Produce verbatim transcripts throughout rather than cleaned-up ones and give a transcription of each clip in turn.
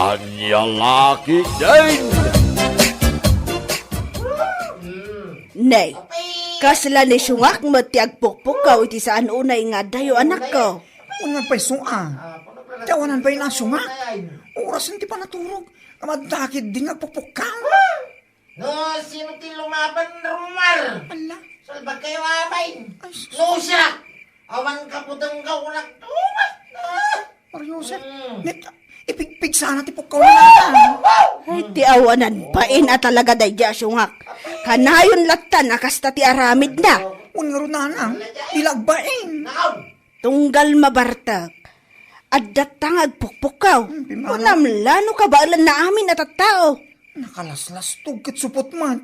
Ania la ketdin? Ne, kasla ni Siungak met ti agpukpukkaw iti saan unay nga addayo, anakko. Wen nga pay sua. Ti awanan pay na Siungak. Orasen ti panaturog. Ngem adda ketdin nga agpukpukkaw. No, sino ti lumaban, Romar? Ala. Salbag kayo, amay. Ay, sus. No, siya. Awan ka puteng ka, unak. Oh, my God. Mario Jose, Mm. net, ipigpig sana ti pukkaw na nata. Ay, ti awanan bain a talaga daydi a Siungak. Kanayon latta a kasta ti aramidna. Wen ngarud, nanang, di la agbain. Tunggal mabartek. Addatta nga agpukpukkaw. Hmm, pimanaw. Kunam la no kabaelanna amin a tattao. Nakalaslastog ket supot man.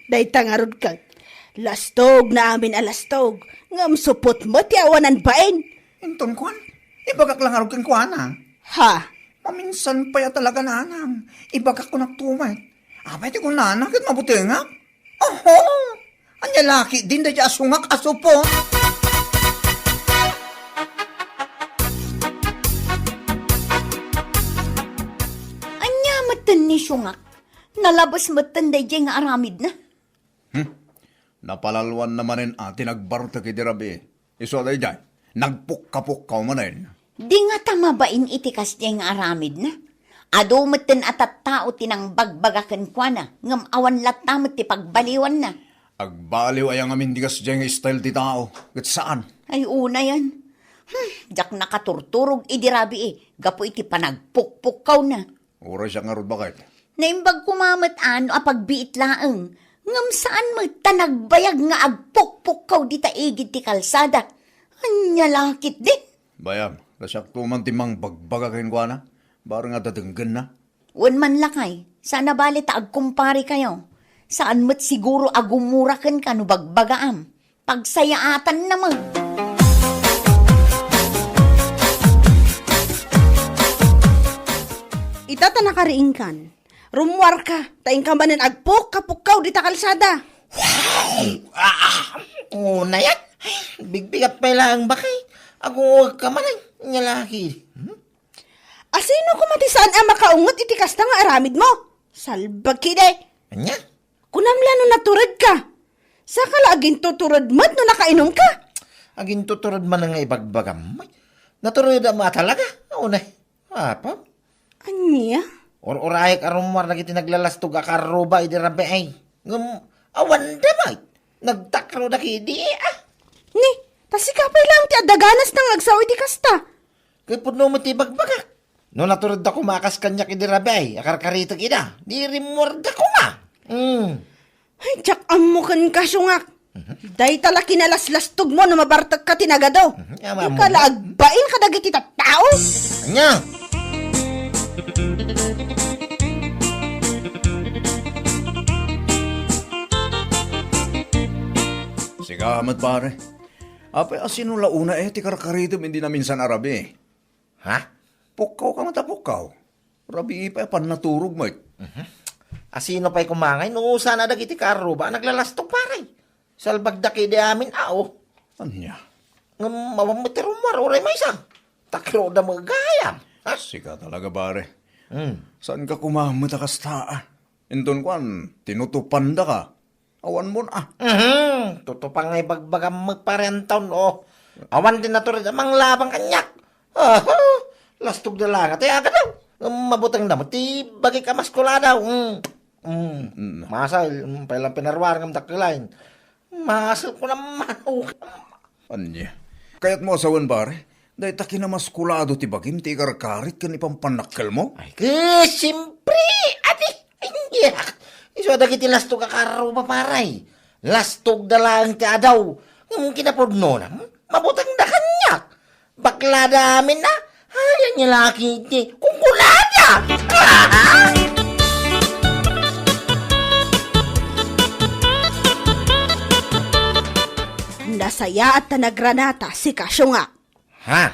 Dayta ngarud ket. Lastog na amin a lastog. Ngem supot met ti awanan bain. Inton kuan, ibagak la ngarud kenkuana. Ha? Maminsan pay a talaga, nanang. Ibagak kunak tumet. Apay ti kunana ket mabutengak? Oho! Ania la ketdin daydi a Siungak a supot? Ania metten ni Siungak? Nalabes metten daydiay nga aramidna? Hmm? Napalalwanna manen a ti nagbartek iti rabii. Isu a daydiay, nagpukkapukkaw manen. Di ngata mabain iti kasdiay nga aramidna. Adu metten a tattao ti nangbagbaga kenkuana, ngem awan latta met ti pagbaliwanna. Agbaliw aya ngamin ti kasdiay nga style ti tao, ket saan? Ay, unayen. Hmm, diak nakaturturog idi rabii gapu iti panagpukpukkawna. Uray siak ngarud, baket. Naimbag koma met a no apagbiit laeng, ngem saan met ta nagbayag nga agpukpukkaw dita igid ti kalsada. Ania la ketdin? Bayam, ta siakto man ti mangbagbaga kenkuana, bareng a dadenggenna. Wen man lakay, saan a bale ta agkumparekayo. Saan met siguro a gumura kenka no bagbagaam. Pagsayaatanna met. Ita ta nakariingkan, rummuarka, ta inka manen agpukkapukkaw dita kalsada. Wow! Ah! Unayen? Ay, bigbigat pay laeng, baket. Agungugka manen, ania la ketdi. Hmm? Asino koma ti saan a makaunget iti kasta nga aramidmo? Salbag ketdi. Ania? Kunam la no naturedka. Saka la agintutured met no nakainumka. Agintutured manen nga ibagbagam. Naturedam a talaga. Unayen. Apo? Ania? Ur-urayek a rummuar dagiti naglalastog a karruba idi rabii. Ngem awan da met. Nagtakroda ketdi, ah. Ni, ta sika pay laeng ti adda ganasna nga agsao iti kasta. Ket pudno met ti ibagbagak. No naturedda koma a kas kaniak idi rabii a karkaritek ida, di rimmuarda koma. Hmm. Ay, diak ammo kenka, Siungak. Mhm. Dayta la kinalaslastogmo no mabartekka ti nagadu. Mhm. Ania ammo? Dika la agbain kadagiti tattao. Ania? Sika met, pare. Apay, asino la unay ti karkaritem idi naminsan a rabii? Ha? Pukkaw ka met a pukkaw. Rabii pay a pannaturog met. Mhm. Asino pay koma ngay no saan a dagiti karruba a naglalastog, pare? Salbagda ketdi amin, aw. Ania? Ngem awan met ti rummuar, uray maysa. Takroda met gayam. Ha? Sika talaga, pare. Hmm. Saanka koma met a kasta, ah? Inton kuan, tinutupandaka. Awan mon, ah. Mhm. Tutupan nga ibagbagam met, pare Anton, oh. Awan ti natured a manglabang kaniak. Aha. Lastogda laeng ti agadaw. Ngem mabutengda met ti bagik a maskuladaw. Mm. Mm. Mm. Masay, mm, pay lang pinaruar ngem dakkel laeng. Masay ko naman, oh. Ania? Kayatmo a sawen, pare? Dayta kinamaskulado ti bagim ti ikarkarit ken ipampannakkelmo? Ay, ket, siempre, adi, ania? Isu a dagiti lastog a karruba, pare. Lastogda laeng ti adaw. Ngem kinapudnona, mabutengda kaniak. Baklada amin a. Ay, ania la ketdi kunkunada. Nasayaat ta nagranata, sika, Siungak. Ha?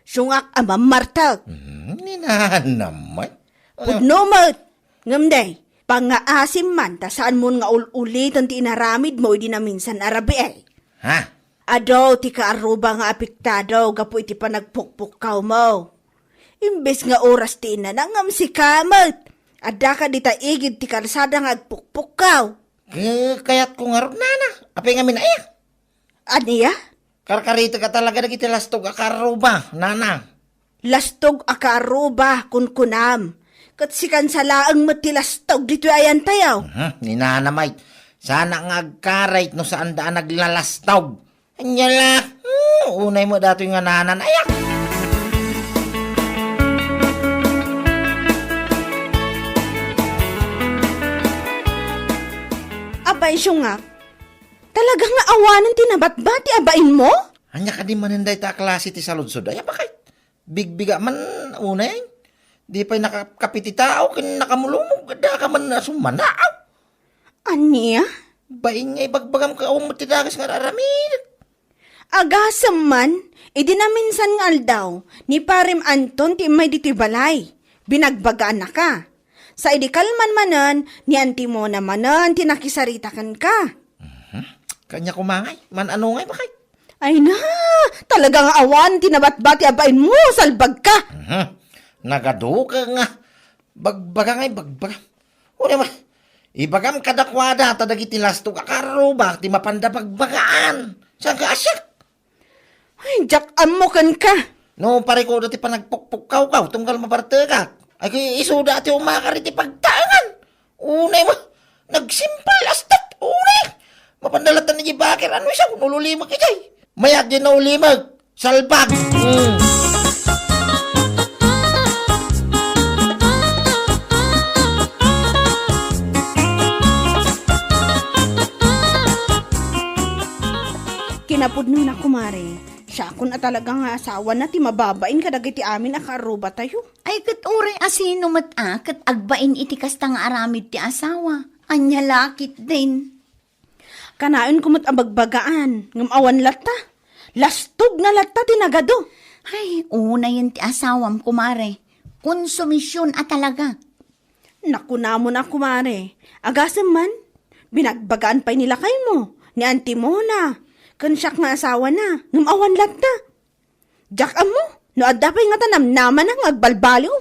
Siungak a mammartek. Hmm, ni nanam met. Pudno met. Ngem day, pangngaasim man ta saanmon nga ul-uliten ti inaramidmo idi naminsan a rabii. Ha? Adu ti kaarruba nga apektado gapu iti panagpukpukkawmo. Imbes nga oras ti inana, ngem sika met. Addaka dita igid ti kalsada nga agpukpukkaw. Ke-, kayatko ngarud, nana. Apay ngamin aya? Ania? Karkaritek a talaga dagiti lastog a karuba, nana. Lastog a karuba, kunkunam. Ket sikan sa laeng met ti lastog ditoy ayantayo. Mhm, ni nana met. Sana nga agkarayt no saanda a naglalastog. Anya la? Hmm, unay met datoy nga nanan. Ayak! Apay, siungak, talaga nga awanen ti nabatbati a bainmo? Anya kadi manen dayta a klase ti saludsod? Ay, apakay? Bigbiga man, unay. Di pay nakakape ti tao, ken nakamulumog, adda ka man a summanaaw. Ania? Bain nga ibagbagam ket awan met ti dakes nga ar-aramidek. Agasem man, idi naminsan nga aldaw, ni Parem Anton ti immay ditoy balay. Binagbagaannaka. Sa idi kalman manen, ni Antimona manen ti nakisarita kenka. Mhm. Kanya kumangay, man-anongay bakay? Ay na, talaga nga awan ti nabatbati a bainmo, salbagka. Mhm. Nagaduka nga. Bagbaga nga ibagbaga. Una ma, ibagam kadakuada ta dagiti lastog a karuba ti mapanda bagbagaan. Saan ka asyak? Ay, diak ammo kenka. No, parikuda ti panagpukpukkaw ka, tunggal mabartekak. Ay, kay isuda ti umakar iti pagtaengan. Unay mo, nagsimpal, astat, unay. Mapanda latta ni Bakir, ano siya, kung ululimag ijay. Mayat din na ulimag. Salbag. Mm. Kinapudnona, kumare, siakon a talaga nga asawana ti mababain kadagiti amin a kaarrubatayo. Ay, ket uray a sino met a ket agbain iti kasta nga aramid ti asawa. Ania la ketdin? Kanaenko met a bagbagaan, ngem awan latta. Lastogna latta ti nagadu. Ay, unayen ti asawam, kumare. Konsumision a talaga. Nakunamon a, kumare. Agasem man, binagbagaan pay ni lakaymo, ni Auntie Mona, ken siak nga asawana, ngem awan latta. Diak ammo no adda pay ngata namnamana nga agbalbaliw.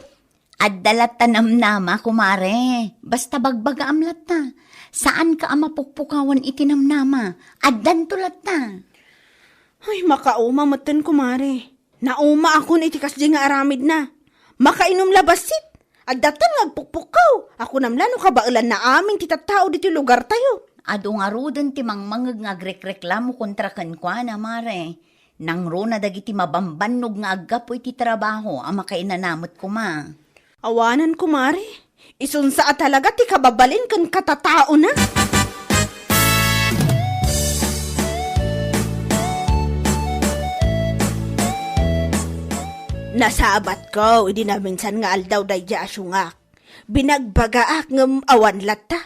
Adda latta namnama, kumare. Basta bagbagaam latta. Saanka a mapukpukawan iti namnama. Addanto latta. Ay, makauma metten, kumare. Naumaakon iti kasdi nga aramidna. Makainom la bassit. Adda tan nga agpukpukkaw. Akunam la no kabaelanna amin ti tattao ditoy lugartayo. Adu ngaruden ti mangmangeg nga agrekreklamo kontra kenkuana, mare. Nangruna dagiti mabambannog nga aggapu iti trabaho a makainana met koma. Awanen, kumare. Isunsa a talaga ti kababalin ken katataona. Nasabatko idi naminsan nga aldaw daydiay a siungak. Binagbagaak ngem awan latta.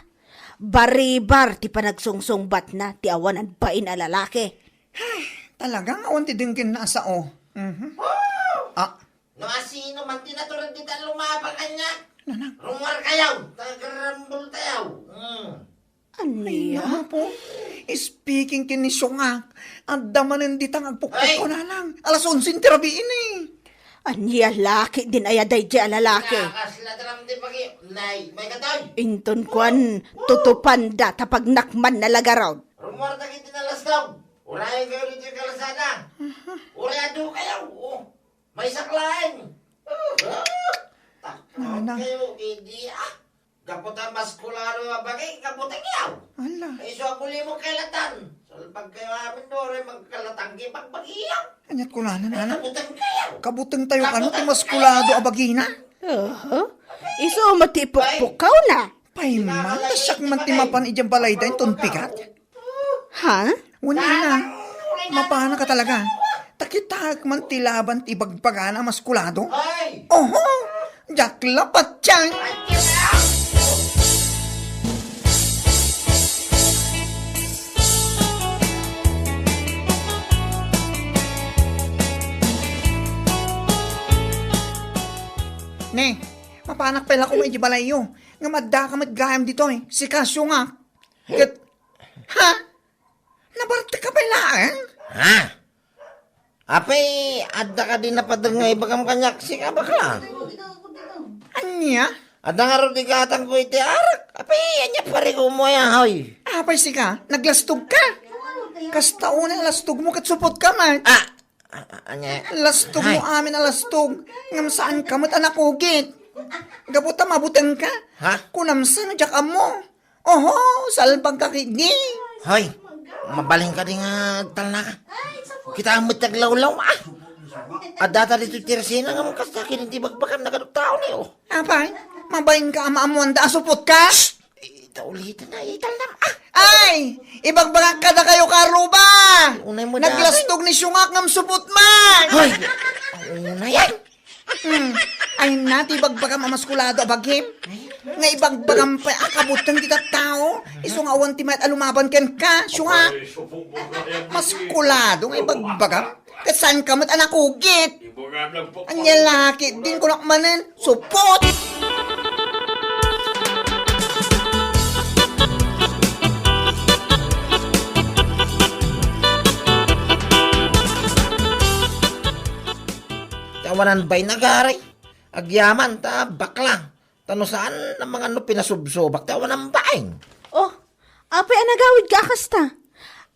Baribar ti panagsungsungbatna ti awanan bain a lalaki. Ay, talaga nga awan ti denggenna a sao. Mhm. Ah. No asino man ti natured dita lumaba kaniak, Nanang. Rummuarkayo, ta agrarambultayo. Hmm. Ay, ania? Naku po. Speaking ken ni siungak, adda manen dita nga agpukpukkaw, Ay! Nanang. Alas onse ti rabii ni. Ania la ketdin aya daydiay a lalaki? Nakasla ti ram ti pagi-, nay, may katoy. Inton kuan, Oh! Tutupanda ta pagnakmanna la garud. Rummuar dagiti nalastog. Urayenkayo ditoy kalsada. Aha. Uray adu kayo. Oh. Maysak laeng. Oh. Takot Nana. Kayo, idi, ah. Gapu ta maskulado a bagi, kabutengyo. Ala. Ay, isu a bulimog kay latan. Salbagkayo amin, no, uray magkalatanggi pagbagiyo. Aniat kunana, Nana? Ay, kabutengkayo. Kabutengtayo kano ti maskulado a bagina? Aha. Isu met ti ipukpukkawna. Pay man, ta siak man ti mapan idiay balayda inton pigat. Ha? Wen, ina, mapanaka talaga. Ta kitaek man ti laban ti ibagbagana a maskulado. Ay! Oho! Diak la patien! Ne, mapanak pay la koma idiay balayyo. Ngem addaka met gayam ditoy, sika, siungak. Ket, ha? Nabartek ka pay laeng? Ha? Apay, adda kadi napader nga ibagam kaniak sika, bakla? Ania? Adda ngarud igatangko iti arak. Apay, ania parigomo aya, hoy? Apay sika, naglastog ka? Kasta unay a lastog mo ket supot ka man. Ah! Ah, ah, ania? Lastog mo Ay. amin a lastog, ngem saan ka met a nakugit. Gapu ta mabuteng ka. Ha? Kunam sa nga diak ammo. Oho, salbag ka kidi. Hoy, mabalin ka di nga agtalna ka. Kita met aglawlaw, ah. Adda ta ditoy tersena nga kasta ken ti bagbagam, nagadu tao ni, oh. Apay, mabalin ka a maammoan da a supot ka? Shh! Ita ulitan na, italna, ah. Ay, ibagbagak kadakayo, karuba. Unay mo da. Naglastog ni Siungak ngem supot man. Hoy, unay yan. Hmm. Ay na, ti ibagbagam a maskulado a bagim. Nga ibagbagam pay a kabuteng ti tattao. Isu nga awan ti mayat a lumaban kenka, Siungak. Maskulado nga ibagbagam. Ket saan ka met a nakugit. Ania la ketdin kunak manen, supot! Ti awanan bain agaray. Agyaman ta bakla. Ta no saan a mangan no pinasubsobak ti awanan bain. Oh, apay a nagawidka a kasta?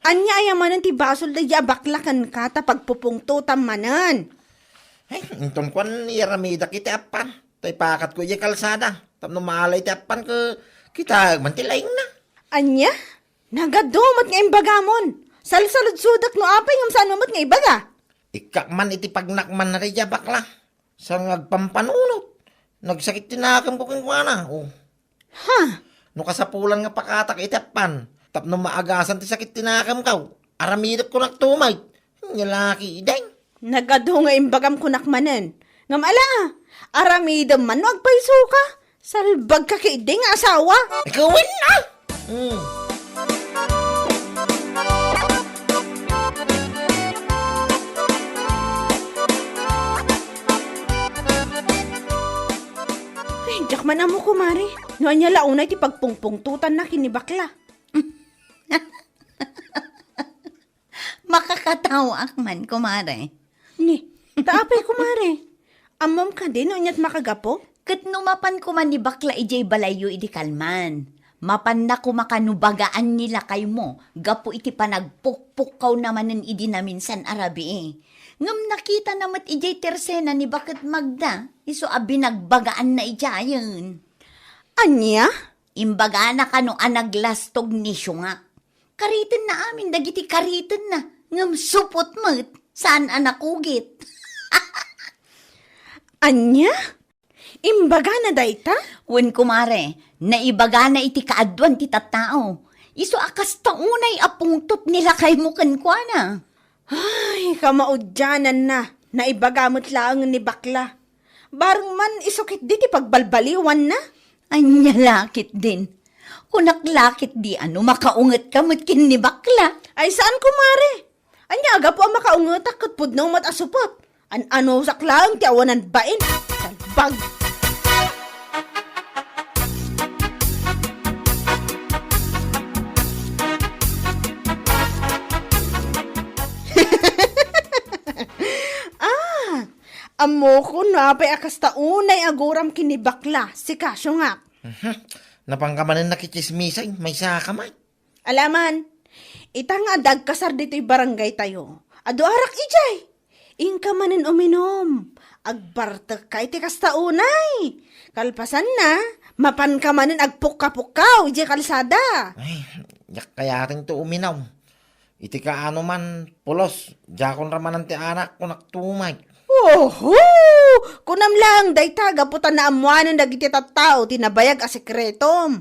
Ania aya manen ti basol daydi a bakla kenka ta pagpupungtotam manen? Ay, inton kuan, iyaramidak iti appan. Ta ipakatko idiay kalsada. Tapno maalay ti appan ket kitaek man ti laingna. Ania? Nagadu met nga imbagamon. Salsaludsodak no apay ngem saan met nga ibaga. Ikkak man iti pagnakman na daydi a bakla. Saan nga agpampanunot. Nagsakit ti nakemko kenkuana. Oh. Ha? No kasapulan nga pakatak iti appan, tapno maagasan ti sakit ti nakemko, aramidek kunak tumay. Ania la ketdin. Nagadu nga imbagam kunak manen. Ngem ala, aramidem man no agpayso ka. Salbag ka ketdi nga asawa. Ikaw wen, ah! Hmm. Ay, diak man ammo, kumare. No ania la unay ti pagpungpungtotanna ken ni bakla. Makakatawaak man, kumare. Ni, ta apay, kumare? Ammom kadi no aniat makagapu? Ket no mapan koma ni bakla idiay balayyo idi kalman, mapanna koma kano bagaan ni lakaymo gapu iti panagpukpukkawna manen idi naminsan a rabii. Ngem nakitana met idiay tersena ni Baket Magda, isu a binagbagaanna idiayen. Ania? Imbagana kano a naglastog ni Siungak. Karitenna amin dagiti karitenna, ngem supot met, saan a nakugit. Ania? Imbagana dayta? Wen, kumare, naibagana iti kaaduan ti tattao. Isu a kasta unay a pungtot ni lakaymo kenkuana. Ay, kamaudiananna, naibaga met laeng ni bakla. Bareng man isu ketdi ti pagbalbaliwanna. Ania la ketdin? Kunak la ketdi a no makaungetka met ken ni bakla. Ay, saan, kumare. Ania a gapu a makaungetak ket pudno met a supot? An-anusak laeng ti awanan bain. Salbag! Ah, ammokon no apay a kasta unay a guram ken ni bakla, sika, Siungak. Mhm. Napanka manen nakitsismisay, maysa ka man. Alaman, ita nga adda agkasar ditoy barangaytayo, adu arak idiay. Inka manen uminom, agbartekka iti kasta unay. Kalpasanna, mapanka manen agpukka-pukkaw idiay kalsada. Ay, diak kayatengto uminom. Iti kaano man, pulos, diakon ramanan ti anak, kunak tumay. Oho! Kunam laeng dayta, gapu ta naammoanen dagiti tattao ti nabayag a sekretom.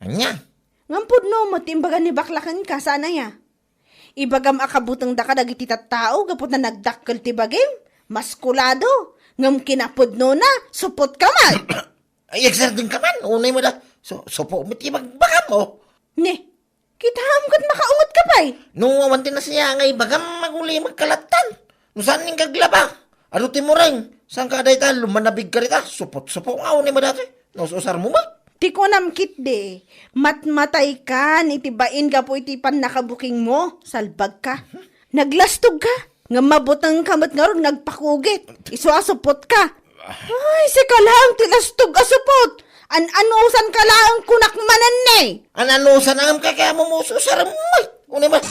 Ania? Ngem pudno met ti imbaga ni bakla kenka, saan aya? Ibagam a kabutengda kadagiti tattao gapu ta nagdakkel ti bagim, maskulado, ngem kinapudnona, supot ka man. Ay, agsardeng ka man, unay mo da. So, supo met ti bagbagam, oh. Ni, kitaem ket makaunget ka pay. No, awan ti nasiya nga ibagam, aguli magkalattan. No saan ning kaglaba? Adu ti mureng, saan ka dayta, lumanabig ka dita, supot-supo nga, unay mo dati. Naus-usar mo ba? Ti kunam ketdi, matmatay kan iti bain gapu iti pannakabukingmo, salbag ka. Naglastog ka. Ngem mabutengka met ngarud nga agpakugit. Isu a supotka. Ay, sika laeng ti lastog a supot. An-anusanka laeng kunak manen ne. An-anusan a ngem kay kaya mo mususarem, ay. Unay man.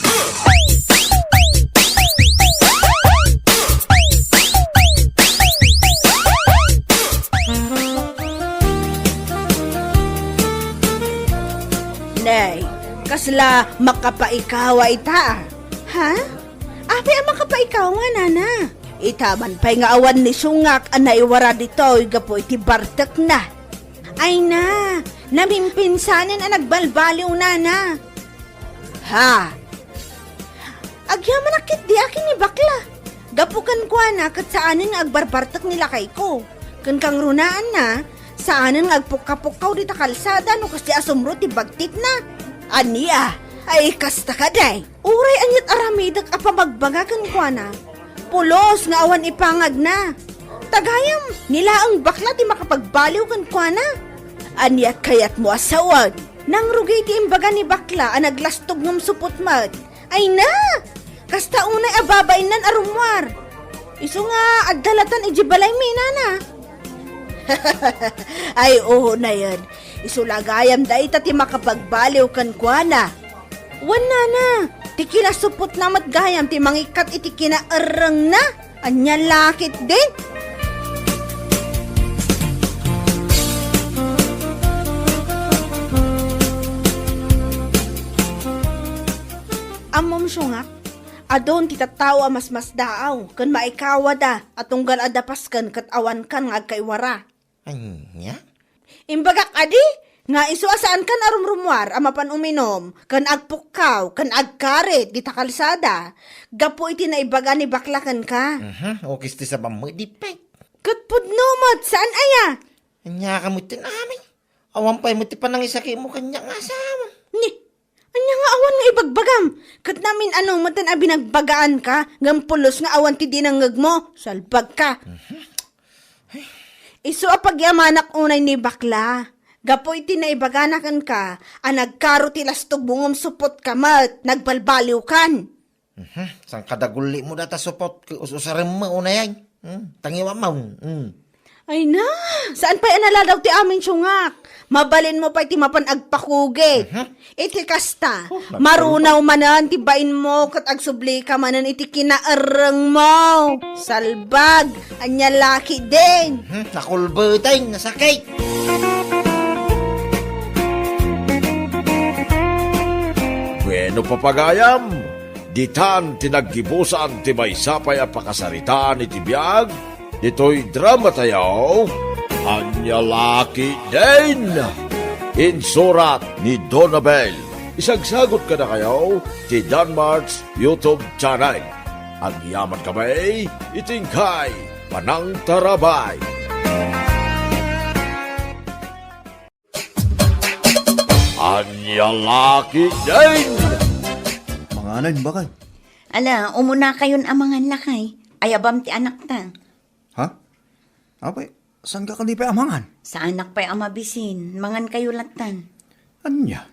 Nay, kasla makapaikawa ita, a? Ha? Apay a makapaikawa, nana? Ita man pay nga awan ni Sungak a naiwara ditoy gapu iti bartekna. Ay na, namimpinsanen a nagbalbaliw, nana. Ha? Agyamanak ketdi a ken ni bakla. Gapu kenkuana ket saanen nga agbarbartek ni lakayko. Ken kangrunaanna, saanen nga agpukkapukkaw dita kalsada no kasdi a sumro ti bagtitna. Ania? Ay, kasta kadi. Uray ania't aramidek a pamagbaga kenkuana, pulos nga awan ipangagna. Ta gayam, ni laeng bakla ti makapagbaliw kenkuana. Ania kayatmo a sawen? Nangrugi ti imbaga ni bakla a naglastog ngem supot met. Ay na! Kasta unay a babainnan a rummuar. Isu nga adda latan idiay balaymi, nana. Ay, unayen. Isu la gayam dayta ti makapagbaliw kenkuana. Wen, nana, ti kinasupotna met gayam ti mangikkat iti kinaerrengna. Ania la ketdin? Ammom, Sungak, adun ti tattao a masmasdaaw ken maikawada a tunggal adda pasken ket awankan nga agkaiwara. Ania? Imbagak kadi nga isu a saankan a rumrummuar a mapan uminum ken agpukkaw ken agkarit dita kalsada gapu iti naibaga ni bakla kenka. Mhm, ukis ti sabam met, di pay. Ket pudno met, saan aya? Ania ka met ti amin? Awan pay met ti panangisakitmo kaniak nga asawa. Ni, ania nga awan nga ibagbagam? Ket namin-ano met a binagbagaanka, ngem pulos nga awan ti dinengngegmo. Salbagka. Mhm. Isu a pagyamanak unay ni bakla. Gapu iti naibagana kenka a nagkaro ti lastogmo ngem supotka met, nagbalbaliwkan. Mhm. Saan kadagulimo data supot, us-usarem mo unay ay. Hmm, tangiwam mo. Hmm. Ay na, saan pay a naladaw ti amin, Sungak? Mabalinmo pay ti mapan agpakugit. Mhm. Iti kasta, oh, nagtulog. Marunaw manen ti bainmo ket agsublika manen iti kinaerrengmo. Salbag, ania la ketdin? Hmm, nakulbeteng, nasakit. Bueno, papagayam, ditan ti naggibusan ti maysa pay a pakasaritaan iti biag ditoy drama tayo, Ania la ketdin? Insurat ni Donabel. Isagsagot kadakayo ti Danmart's YouTube channel. Agyaman kami iti inkay panangtarabay. Ania la ketdin? Manganen, bakay. Ala, umunakayon a mangan, lakay. Ayabam ti anakta. Ha? Apay, saan ka kadi pay a mangan? Saanak pay a mabisin. Mangan kayo latan. Ania?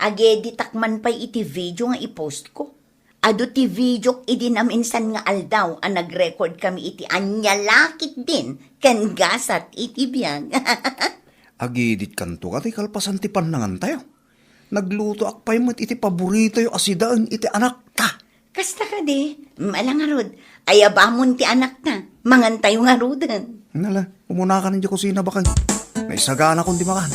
Ageditak man pay iti video nga i-post ko. Adu ti videok idi naminsan nga aldaw a nag-record kami iti ania la ketdin ken gasat iti biag. Agidit kanto ka ti kalpasan ti pannangantayo. Naglutoak pay met iti paboritoyo a sidaen iti anakta. Kasta kadi, mala ngarud, ayabamon ti anakta, mangantayo ngaruden. Nala, umuna ka na di kusina, bakay. Naisaganakon di makan.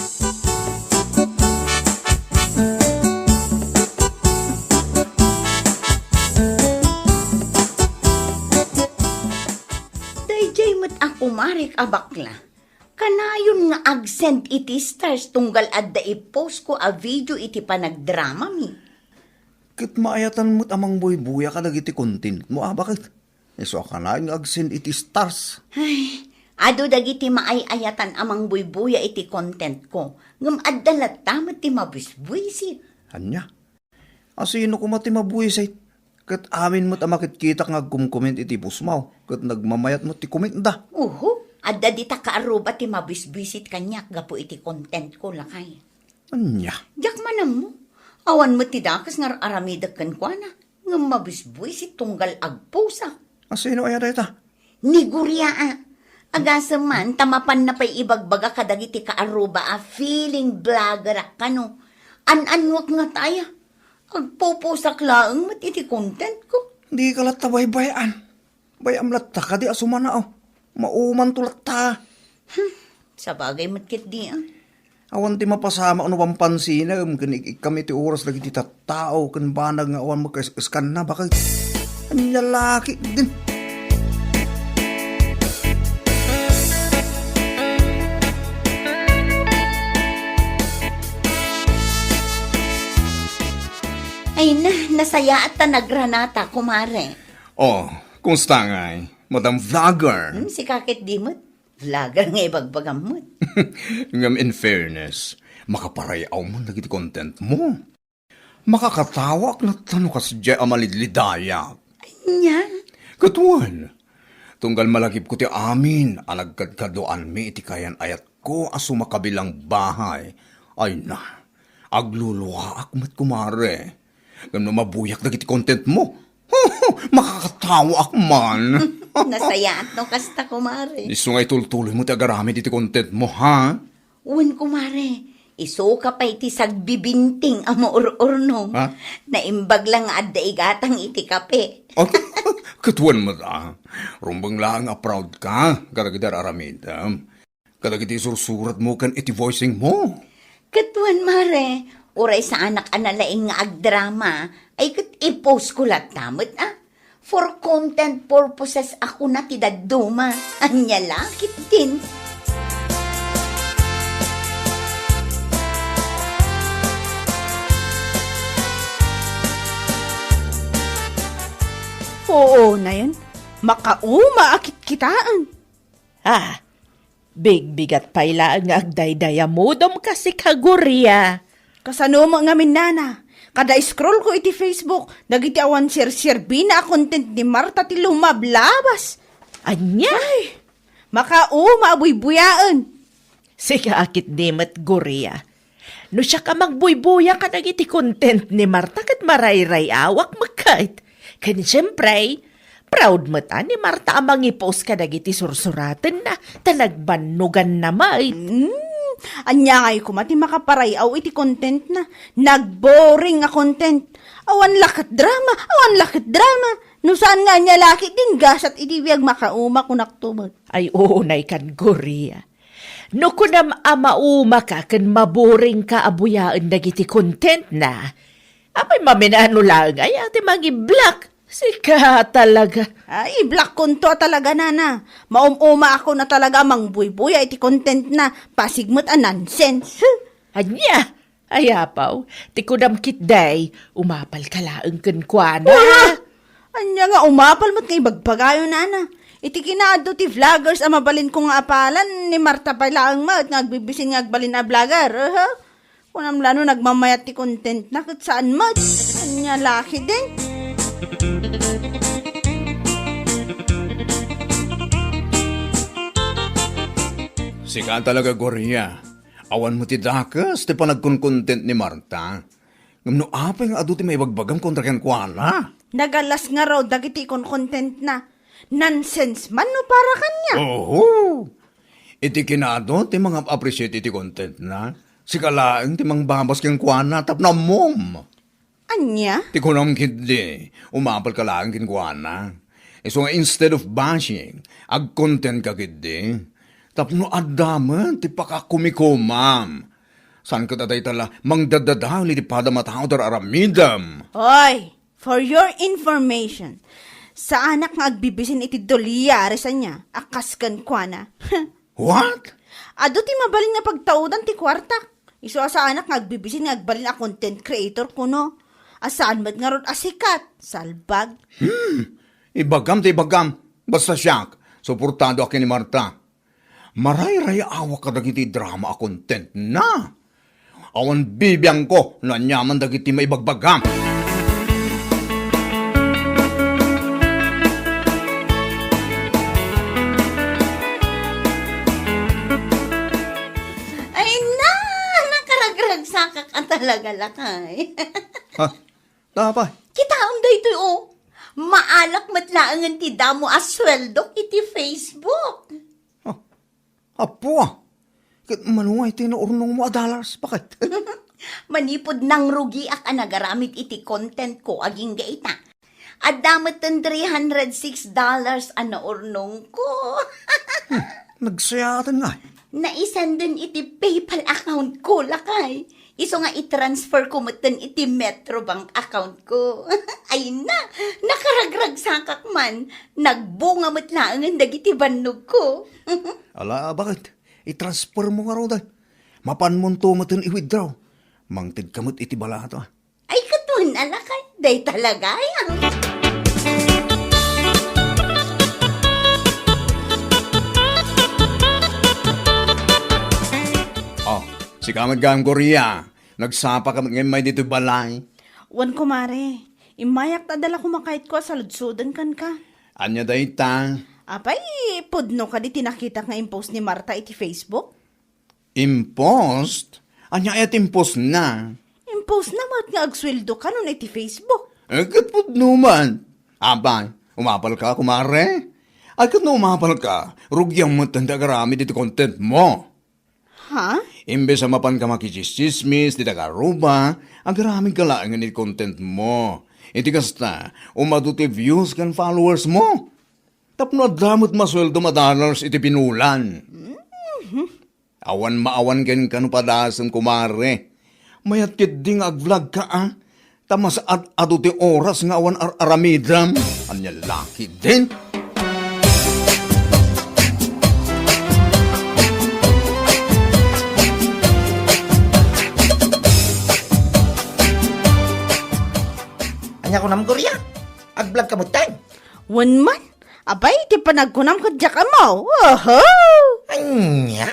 Daydiay met a kumarek a bakla. Kanayon nga ag-send iti stars tunggal adda i-post ko a video iti panagdramami. Ket maayatan met a mangbuybuya kadagiti content mo, a, bakit? Isu a kanayon nga ag-send iti stars. Ay, adu dagiti maay-ayatan a mangbuybuya iti content ko, ngem adda latta met ti mabisbuisit. Ania? Asino koma ti mabuisit? Ket amin met a makitkitak nga agkomkomment iti post mo, ket nagmamayat met ti comment da. Uhu, adda dita kaarruba ti mabisbisit kaniak gapu iti content ko, lakay. Ania? Diak man ammo. Awan met ti dakes nga ar-aramidek kenkuana. Ngem mabusbuisit tunggal agpusak. A, sino aya dayta? Ni Guria a. Agasem man, ta mapanna pay ibagbaga kadagiti kaaruba a feeling blogger a kano. An-annuak nga taya. Agpupusak laeng met iti content ko. Di ka latta baybay-an. Bay-am latta kadi a sumanao. Maumanto latta. Hmm, sabagay met ketdi a. Awan ti mapasamak no pampansinem ken ik-ikkam iti oras dagiti tattao ken banag nga awan makaes-eskanna, baket. Ania la ketdin. Ay na, nasayaat ta nagranata, kumare. Oh, kumusta ngay, Madam Vlogger? Hmm, sika ketdi met. Vlogger nga ibagbagam met. Ngem in fairness, makaparay-aw man dagiti content mo. Makakatawaak latta no kasdiay a malidlidayak. Ania? Ket wen, tunggal malagipko ti amin a nagkadkaduaanmi iti kayan-ayatko a sumakabilang bahay, ay na, agluluaak met, kumare. Ngem no mabuyak dagiti content mo, makakatawaak man. Nasayaat no kasta, kumare. Isu nga itultuloy mo ti agaramid iti content mo, ha? Wen, kumare, isuka pay ti sagbibinting a maur-urno. Ha? Naimbag la nga adda igatang iti kape. Oh, ket wen met, a. Rumbeng laeng a proud ka kadagiti ar-aramidem. Kadagiti sursurat mo ken iti voicing mo. Ket wen, mare, uray saanak a nalaing nga agdrama, ay ket i-post ko latta met, a. For content purposes a kuna ti dadduma. Ania la ketdin. Oo, nayon. Makauma a kitkitaen. Ah, bigbigat pay laeng nga agdaydayamudom kasika, Guria. Kasano met ngamin, nana? Kada scroll ko iti Facebook, dagiti awan serserbina a content ni Marta ti lumablabas. Ania? Ay, makauma a buybuyaen. Sika a ketdi met, Guria. No siak a magbuybuya kadagiti content ni Marta ket marayray-awak met ket. Ken siempre, proud met a ni Marta a mangi-post kadagiti sursuratenna ta nagbannoganna met. Hmm, ania ngay koma ti makaparay-aw iti contentna? Nagboring a content. Awan la ket drama, awan la ket drama. No saan nga ania la ketdin gasat iti biag, makauma kunakto met. Ay, unay kan Guria. No kunam a maumaka ken maboringka a buyaen dagiti contentna, apay, maminano laeng aya ti mangi-block? Sika talaga. Ay, i-blockkonto a talaga, nana. Maum-umaakon a talaga a mangbuybuya iti contentna. Pasig met a nonsense. Ania? Ay, apaw, ti kunam ketdi, umapalka laeng kenkuana. Ah! Ania nga umapal met nga ibagbagayo, nana? Iti kinaadu ti vloggers a mabalinko nga apalan, ni Marta pay laeng met nga agbibisin nga agbalin a vlogger. Aha. Kunam la no nagmamayat ti contentna ket saan met. Ania la ketdin? Sika talaga, Guria. Awan met ti dakes ti panagkonkontent ni Marta. Ngem no apay nga adu ti maibagbagam kontra kenkuana? Nagalas ngarud dagiti konkontentna. Nonsense man no para kaniak. Oho! Iti kinaadu ti mangap-appreciate iti contentna, sika laeng ti mangbabas kenkuana tapno ammom. Ania? Ti kunam ketdi, umapalka laeng kenkuana. Isu nga instead of bashing, agkontentka ketdi. Tapno adda met ti pakakumikomam. Saan ket a dayta la mangdaddadael iti padam a tao ti ar-aramidem. Oy, for your information, saanak nga agbibisin iti Dolia a res ania a kas kenkuana. What? Adu ti mabalin nga pagtaudan ti kuartak. Isu a saanak nga agbibisin nga agbalin a content creator kuno. A saan met ngarud a sikat, salbag. Hmm. Ibagam ti ibagam. Basta siak, suportado ak ken ni Marta. Marayray-awak kadagiti drama a contentna. Awan bibiangko no aniaman dagiti maibagbagam. Ay na, nakaragragsakak a talaga, lakay. Ha? Apay? Kitaem Daytoy, o, maalak met laengen ti damo a sueldok iti Facebook. Ah, Apo, ah. Ket mano nga iti naurnongmo a dollars? Baket? Manipud nangrugiak a nagaramid iti content ko agingga ita, adda met ten three hundred six dollars a naurnongko. Hmm, nagsayaat nga. Naisenden iti PayPal account ko, lakay. Isu nga i-transfer ko metten iti Metrobank account ko. Ay na, nakaragragsakak man. Nagbunga met laengen dagiti bannogko. Ala, baket? I-transfer mo ngaruden. Mapanmonto metten i-withdraw. Mangtedka met iti balato, ah. Ay, ket wen a lakay, dayta lagayam. Oh, sika met gayam, Gloria. Nagsapaka met ngay ditoy balay. Wen, kumare. Immayak ta adda la kumakayatko a saludsoden kenka. Ania dayta? Apay, pudno kadi ti nakitak nga impost ni Marta iti Facebook? Impost? Ania aya ti impostna? Impostna met nga agsueldo kanon iti Facebook. Eh, ket pudno man. Apay, umapalka, kumare? Ay, ket no umapalka, rugiam met ti agaramid iti content mo. Ha? Imbes a mapanka makichismis ti taga-Aruba, agaramidka laengen iti content mo. Iti kasta, umadu ti views ken followers mo. Tapno adda met masueldom a dollars iti pinulan. Mhm. Awan maawan kenka no padasem, kumare. Mayat ketdi nga ag-vlog ka, a? Ta masaad-adu ti oras nga awan ar-aramidem. Ania la ketdin? Ania kunam, Gloria? Ag-vlog ka metten? Wen man. Apay, ti panagkunam ket diak ammo. Oho! Ania?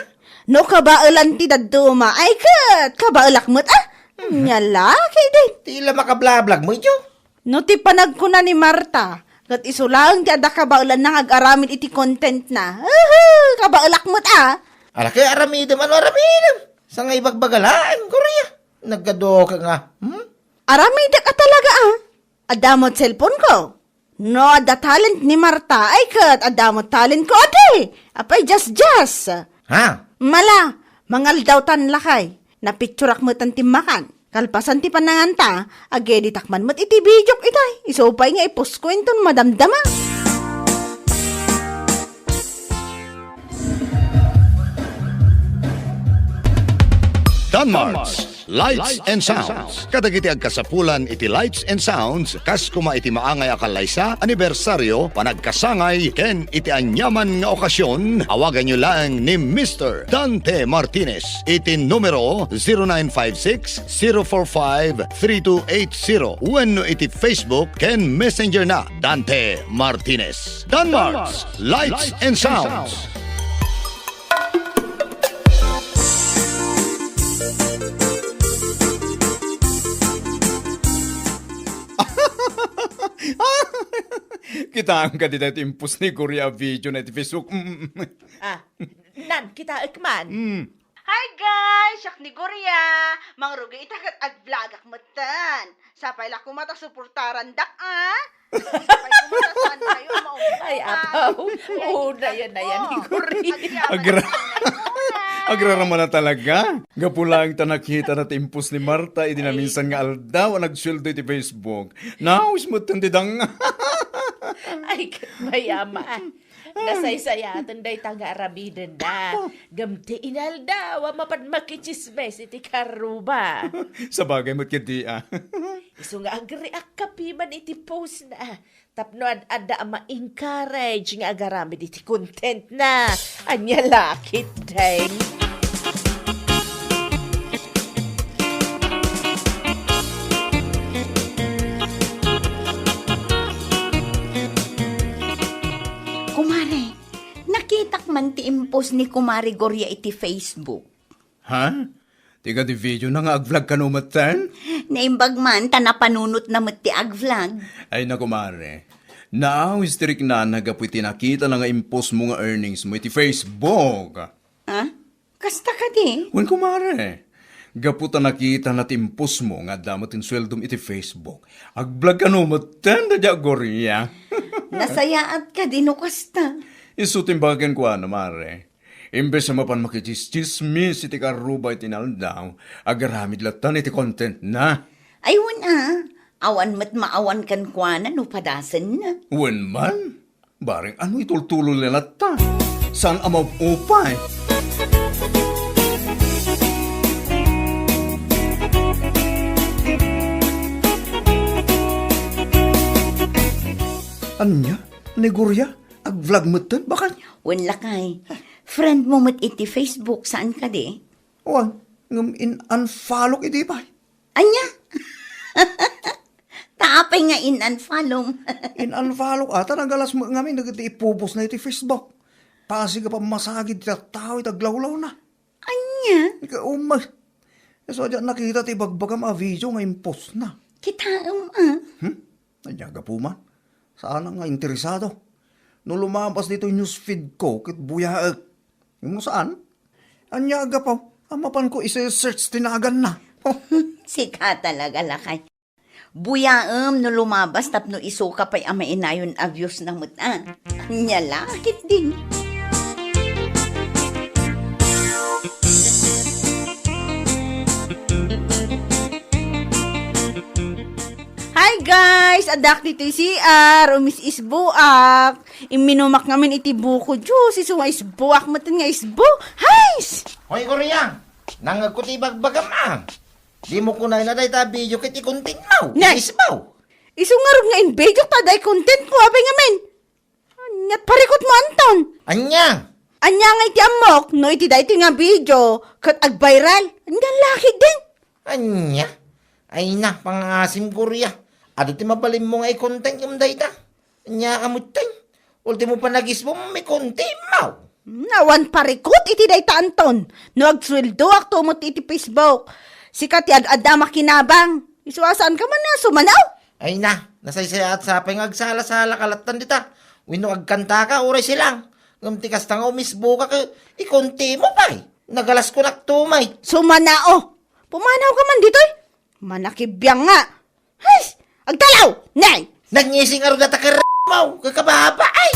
No kabaelan ti dadduma, ay ket kabaelak met, a? Mhm. Ania la ketdin? Ti la makablablagmo idiay. No ti panagkuna ni Marta, ket isu laeng ti adda kabaelanna nga ag-aramid iti contentna. Uhu, kabaelak met, a. Ala, ket aramidem, ano aramidem? Sa nga ibagbaga laeng, Gloria. Naggaduka nga, hmm? Aramidek a talaga, a. Adda met cellphone ko. No adda talent ni Marta, ay ket adda met talent ko, adi. Apay, just, just. Ha? Mala, mangaldawtan lakay. Napicturak metten ti makan. Kalpasan ti pananganta, ag-editak man met iti videok itay. Isu pay nga i-post ko inton madamdama. Danmars Lights and Sounds. Kadagiti agkasapulan iti Lights and Sounds, kas kuma iti maangay a kallaysa, anibersaryo, panagkasangay, ken iti aniaman nga okasyon, awaganyo laeng ni Mister Dante Martinez iti numero zero nine five six, zero four five, three two eight zero wenno iti Facebook ken Messenger na, Dante Martinez. Danmars, Lights and Sounds. Kitaem kadi daytoy impost ni Gloria a video na iti Facebook? Mm. Ah, nan, kitaek man. Mm. Hi guys! Siak ni Gloria! Mangrugi ita ket ag-vlogak metten. Sapay la koma ta suportarandak, a? Sapay koma ta saan kayo, maumay. Ay, apaw. Oo, dayan, dayan, ni Gloria. Agra-, agrarama na talaga. Gapu laeng ta nakita na ti impost ni Marta idi naminsan nga aldaw a nagsueldo iti Facebook. Naawis metten ti dang. Ay, ket mayama. Nasaysayaten dayta nga aramidenda. Ngem ti inaldaw a mapan makichismes iti karuba. Sabagay met ketdi, a. Isu nga agreact ka piman iti postna. Tapno ad-adda a ma-encourage nga agaramid iti contentna. Ania la ketdin? Kumare, nakitak man ti impost ni Kumare Gloria iti Facebook. Ha? Ti kadi video na nga ag-vlog kano metten? Naimbag man, ta napanunot na met ti ag-vlog. Ay, naku, mare. Naawis ti riknana gapu iti nakita na nga impost mo nga earnings mo iti Facebook. Ah? Kasta kadi? Wen, kumare. Gapu ta nakitana ti impostmo nga adda met ti sueldom iti Facebook, agblog kano metten dayta a Gloria. Nasayaat kadi no kasta. Isu ti imbag kenkuana, mare. Imbes a mapan makitsismis iti karuba iti inaldaw, agaramid latta iti contentna. Ay, wen a, awan met maawan kenkuana no padasenna. Wen man, bareng ano itultulolna latta. Saan a maupay? Ania? Ni Gloria? Ag-vlog metten, bakay? Wen lakay. Friend mo met iti Facebook, saan kadi? Wen, ngem in-unfollow idi pay. Ania? Ta apay nga in-unfollow? In-unfollow, ata nagalas met ngamin dagiti ipupostna iti Facebook. Pasig a pammasagid ti tattao iti aglawlawna. Ania? Ika umay. Isu a diak nakita ti ibagbagam a video nga impostna. Kitaem a. Hmm? Ania gapu man? Saan nga interesado? No lumabas ditoy newsfeed ko, ket buyaek. Ngem no saan? Ania a gapu? A mapanko ise-search ti naganna. Sika talaga, lakay. Buyaem no lumabas tapno isuka pay a mainayon a views na met a. Ania la ketdin. Hi guys! Addak ditoy C R, umis-isboak. Imminumak ngamin iti buko juice, isu nga isboak metten nga isbo. Hais! Hoy, Gloria! Nangngegko ti ibagbagam a. Dimo kunayna dayta a video ket i-content mo. Ne! Isbaw. Isu ngarud nga in-video ta dayta i-content ko, apay ngamin? Ania parikut mo, Anton? Ania? Ania nga iti ammok, no iti daytoy nga video, ket ag-viral? Ania la ketdin? Ania? Ay na, pangaasim, Gloria. Adu ti mabalinmo nga i-content ngem dayta. Ania ka metten? Ultimo panagisbom, i-content mo. Hmm, awan parikut iti dayta, Anton. No agsueldoak to met iti Facebook. Sika ti ad-adda makinabang. Isu a saan ka man nga sumanaw? Ay na, nasaysayaat sapay nga agsala-sala ka lattan dita. Wenno agkanta ka, uray silang. Ngem ti kasta nga umisboka ket i-content mo pay. Nagalas ko naktumay. Sumanao. Pumanaw ka man ditoy. Manakibiang nga. Hais! Agtalaw! Nay! Nagngisi ngarud dayta ket mo, kakababa, ay!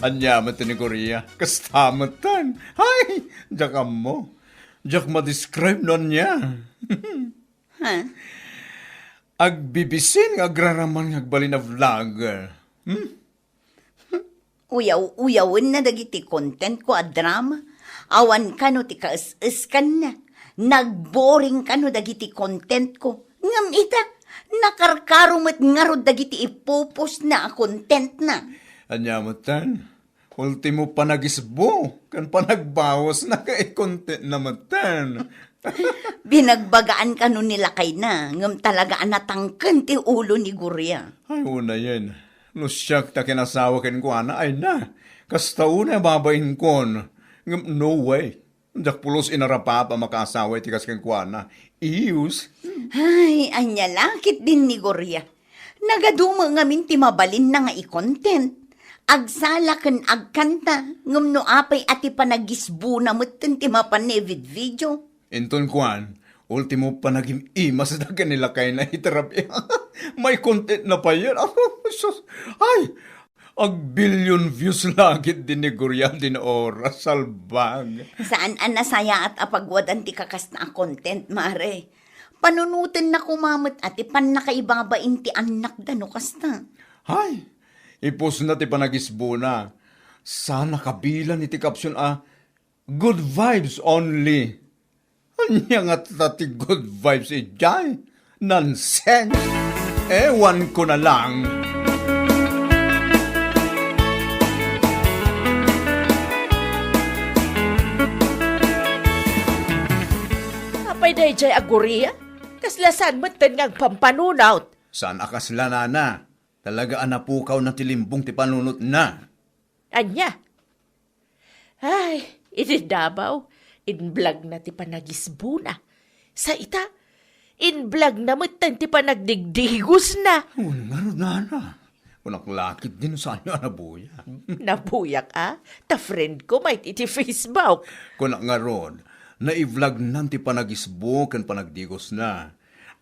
Ania met ni Gloria? Kasta metten. Hay! Diak ammo. Diak ma-describe no ania. Ha? Agbibisin nga agraraman nga agbalin a vlogger. Hmm? Uyaw-uyawenna dagiti content ko a drama. Awan kano ti kaes-eskanna. Nagboring kano dagiti content ko. Ngem ita, nakarkaro met ngarud dagiti ipupostna a contentna. Ania metten? Ultimo panagisbo ken panagbawasna ket i-contentna metten. Binagbagaan kano ni lakayna, ngem talaga a natangken ti ulo ni Gloria. Ay, unayen. No siak ti kinasawa kenkuana, ay na. Kasta unay a babainkon. Ngem no way. Diak pulos inarapap a makaasawa iti kas kenkuana. Iyus. Ay, ania la ketdin ni Gloria. Nagadu met ngamin ti mabalinna nga i-content. Agsala ken agkanta, ngem no apay a ti panagisbona metten ti mapan nga i-video. Inton kuan, ultimo panagim-imasda ken ni lakayna iti rabii. May contentna payen. Apo, sus. Ay, Agbillion views la ketdi ni Gloria din oras, salbag. Saan a nasayaat a pagwadan ti kakasta a content, mare. Panunotenna koma met a ti pannakaibabain ti annakda no kasta. Hay, ipostna ti panagisbona. Saan a kabilang iti caption a, "Good vibes only." Ania ngata ti good vibes idiay? Nonsense! Ewan ko na lang. Apay daydiay a Gloria? Kasla saan metten nga agpampanunot? Saan a kasla, nana. Talaga a napukawna ti limbong ti panunotna. Ania? Ay, idi Davao, inblagna ti panagisbona. Sa ita, inblagna metten ti panagdigdigosna. Wen ngarud, nana. Kunak la ketdin no saanyo a nabuyak. Nabuyak, a? Ta friend ko met iti Facebook. Kunak ngarud, naiblagnan ti panagisbo ken panagdigosna.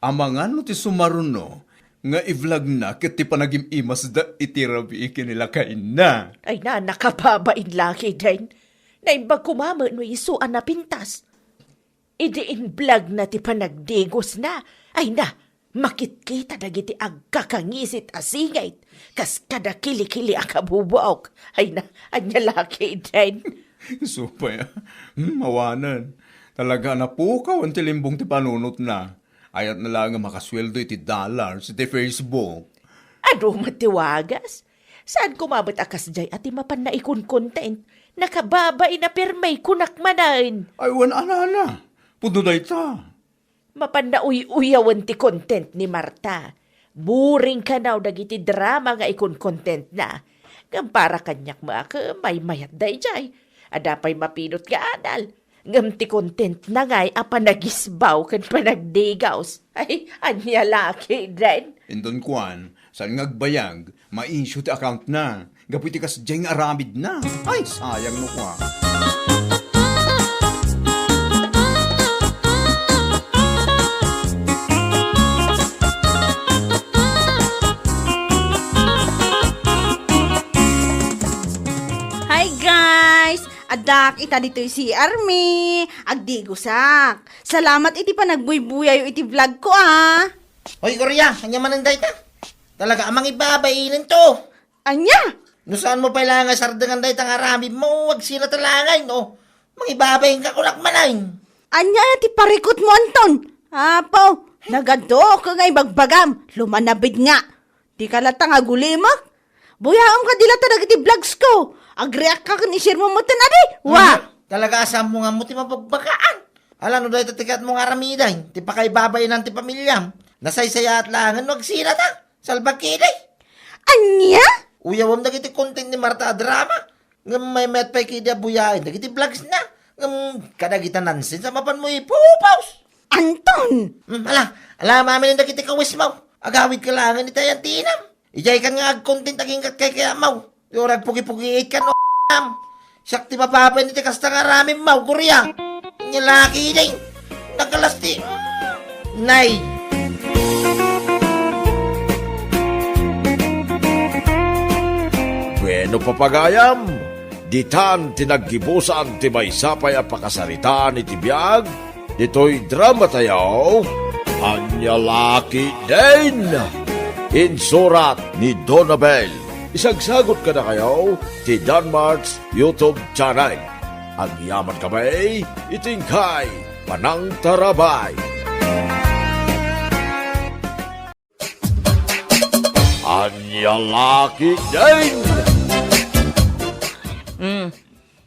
Amangan no ti sumaruno nga iblagna ket ti panagim-imasda iti rabii ken ni lakayna. Ay na, nakababain la ketdin. Naimbag koma met no isu a napintas. Idi inblagna ti panagdigosna, ay na, makitkita dagiti agkakangisit a singit, kas kada kilikili a kabubuok. Ay na, ania la ketdin. Isu pay, a. Hmm, awanen. Talaga a napukaw ti limbong ti panunotna. Ayatna laeng a makasueldo iti dollars iti Facebook. Adu met ti wagas. Saan koma met a kasdiay a ti mapanna ikonkontent? Nakababain a pirmi, kunak manen. Ay, wen a, nana. Pudno dayta. Mapanna uy-uyawen ti content ni Marta. Boring kanaw dagiti drama nga ikonkontentna. Ngem para kaniak met a maymayat daydiay. Adda pay mapinot nga adal. Ngem ti contentna ngay a panagisbaw ken panagdigos. Ay, ania la ketdin. Inton kuan, saan nga agbayag, ma-issue ti accountna. Gapu iti kasdiay nga aramidna. Ay, sayang no kua. Hi, guys! Addak ita ditoy C R mi. Agdigosak. Salamat iti panagbuybuyayo iti vlog ko, a. Hoy, Gloria, ania manen dayta? Talaga a mangibabainenton. Ania? No saanmo pay la nga sardengan dayta nga aramidmo, agsirata la ngay, no? Mangibabainka, kunak manen. Ania ti parikutmo, Anton? Apo, nagaduko nga ibagbagam. Lumanabid nga. Dika latta nga agulimek. Buyaem kadi latta dagiti vlogs ko. Agreact ka ken i-share mo metten, adi? Wa! Mhm. Talaga a saanmo nga ammo ti mabagbagaan. Ala, no dayta ti kayatmo nga aramiden, ti pakaibabainan ti pamiliam. Nasaysayaat laengen no agsirata. Salbag ketdi. Ania? Uyawem dagiti content ni Marta a drama. Ngem maymayat pay ketdi a buyaen dagiti vlogsna. Ngem kadagita nonsense a mapanmo ipu-post. Anton! Hmm, ala, ala, maminen dagiti kawismo. Agawidka laengen iti ayantenam. Idiaykan nga agcontent agingga ti kaykayatmo. Ti uray agpugipugiitkan, o, am. Siak ti mababain iti kasta nga aramidmo, Gloria. Ania la ketdin. Nagalas ti, mm, nay. Bueno, papagayam, ditan ti naggibusan ti maysa pay a pakasaritaan iti biag ditoy dramatayo, Ania la ketdin. Insurat ni Donabel. Isagsagut kadakayo ti Danmart's YouTube channel. Agyamankami iti inkay panangtarabay. Ania la ketdin. Mm.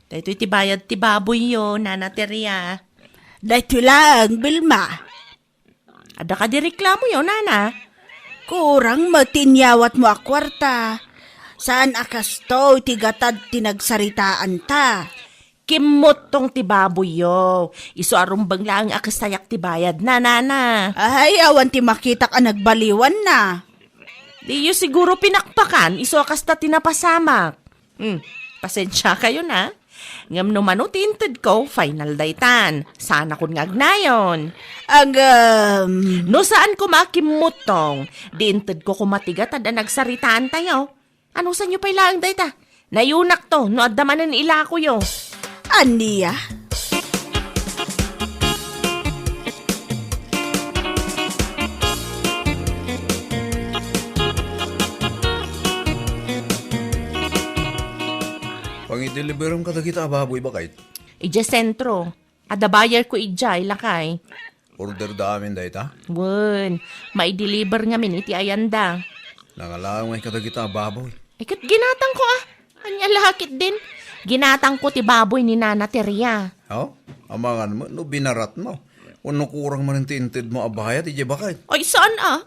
Daytoy ti bayad ti baboyyo, Nana Teria. Daytoy laeng, Vilma. Adda kadi reklamoyo, Nana? Kurang met ti inyawatmo a kuarta. Saan a kastoy ti gatad ti nagsaritaanta. Kimmuttong ti baboyyo. Isu a rumbeng laeng a kastayak ti bayadna, Nana. Ay, awan ti makitak a nagbaliwanna. Diyo siguro pinakpakan, isu a kasta ti napasamak. Hmm, pasensiakayon, a. Ngem no mano ti intedko, final daytan. Saanakon nga agnayon. Agam. No saan koma a kimmuttong, di intedko koma ti gatad a nagsaritaantayo. Anusanyo pay laeng dayta? Nayunakto no adda manen ilakoyo. Ania? Pangideliberem kadagita a baboy, baket? Idiay sentro. Adda bayarko idiay, lakay. Order da amin dayta? Wen, maideliver ngamin iti ayanda. Nangalaw ngay kadagita a baboy. Ay, ket ginatangko, a. Ania la ketdin? Ginatangko ti baboy ni Nana Teria. Oh, amangan met no binaratmo. Wenno kurang manen ti intedmo a bayad idiay baket? Ay, saan, a?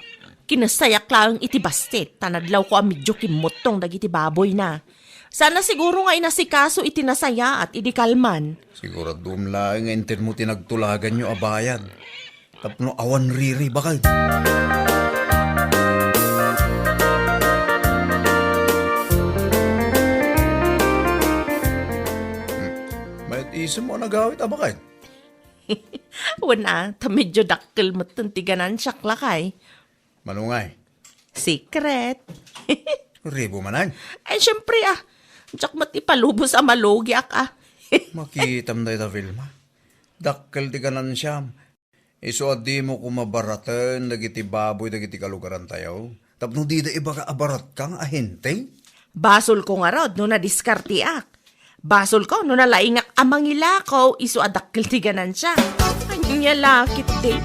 Kinastayak laeng iti bassit, ta nadlawko a medio kimmuttong dagiti baboyna. Saan a siguro nga inasikaso iti nasayaat idi kalman. Siguraduem laeng nga intenmo ti nagtulaganyo a bayad. Tapno awan riri, baket. Hmm. Mayat isem mo a nagawit a baket? Wen a, ta medyo dakkel metten ti ganansiak, lakay. Mano ngay? Secret. Ribo manen? Ay, siyempre, ah. Diak met ipalubos a malugiak, ah. Makitam dayta, Vilma. Dakkel ti ganansiam. Isu a dimo koma baraten dagiti baboy dagiti kalugarantayo. Tapno dida ibaga a baratka nga ahente? Basolko ngarud no nadiskarteak. Basolko no nalaingak a mangilako isu a dakkel ti ganansia. Ania la ketdi.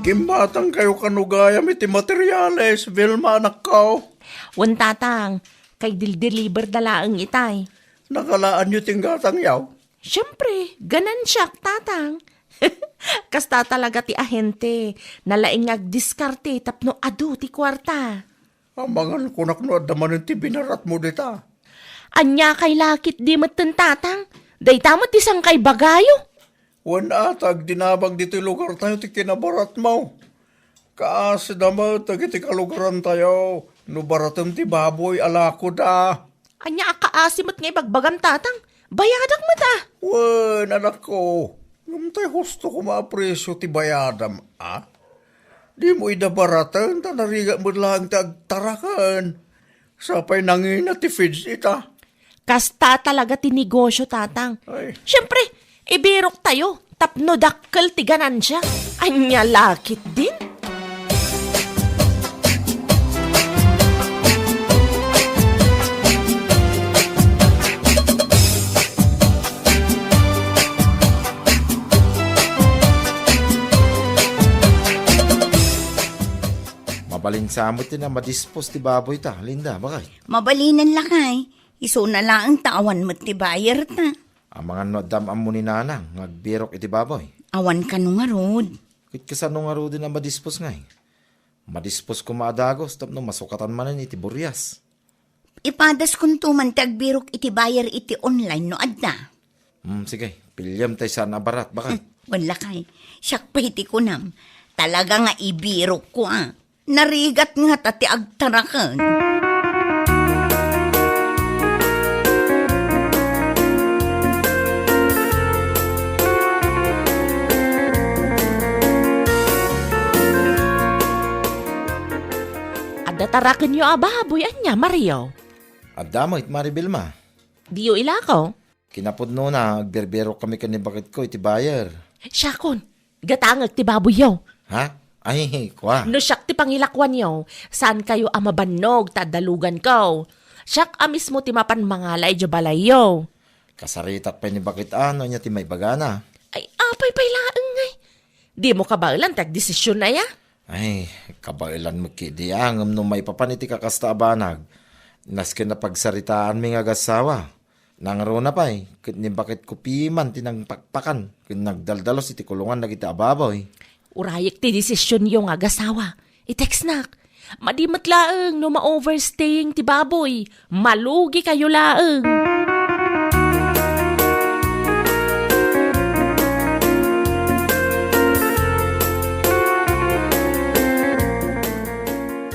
Gimmatangkayo kano gayam iti materiales, Vilma, anakko. Wen, Tatang, kay dildeliberda laeng itay. Nakalaanyo ti inggatangyo? Siyempre, ganansiak, Tatang. Kasta talaga ti ahente. Nalaing nga agdiskarte tapno adu ti kuarta. Amangan kunak no adda manen ti binaratmo dita. Ania kay la ketdi metten, Tatang? Dayta met ti sangkay bagayo. Wen a, ta agdinamag ditoy lugartayo ti kinabaratmo. Kaasida met dagiti kalugarantayo no baratem ti baboy a lakoda. Ania a kaasi met nga ibagbagam, Tatang? Bayadak met, ah. Wen, anakko, ngem tay husto koma a presio ti bayadam, a? Dimo ida baraten ta narigat met laeng ti agtaraken. Sapay nangina ti feeds ita. Kasta talaga ti negosyo, Tatang. Ay. Siyempre, ibiroktayo tapno dakkel ti ganansia. Ania la ketdin? Mabalin sa met ti namadispos ti baboyta, Linda, baket? Mabalinen, lakay. Isuna laeng ta awan met ti bayerta. Amangan no adda am-ammo ni Nanang nga agbirok iti baboy. Awan kano ngarud. Ket kasano ngaruden a madispos ngay? Madispos koma a dagos tapno masukatan manen iti burias. Ipadaskonto man ti agbirok iti bayer iti online no adda. Hmm, sige, piliam tay saan a barat, baket. Wen, lakay, siak pay ti kunam. Talaga nga ibirokko, a. Narigat ngata ti agtaraken. Adda tarakenyo a baboy, ania, Mario? Adda met, Mari Vilma. Diyo ilako? Kinapudnona, agbirbirok kami ken ni baketko iti bayer. Siakon, gatangek ti baboyyo. Ha? Ay, kua. No siak ti pangilakuanyo, saankayo a mabannog ta adda luganko. Siak a mismo ti mapan mangala idiay balayyo. Kasaritak pay ni baket a no ania ti maibagana. Ay, apay pay laeng ngay. Dimo kabaelan ti agdesision aya? Ay, kabaelan met ketdi a, ngem no maipapan iti kakasta a banag, nasken a pagsaritaanmi nga agassawa. Nangruna pay, ket ni baketko piman ti nangpakpakan ken nagdaldalus iti kulongan dagiti a baboy. Urayek ti desisionyo nga agassawa. I-textnak. Madi met laeng no ma-overstaying ti baboy. Malugikayo laeng.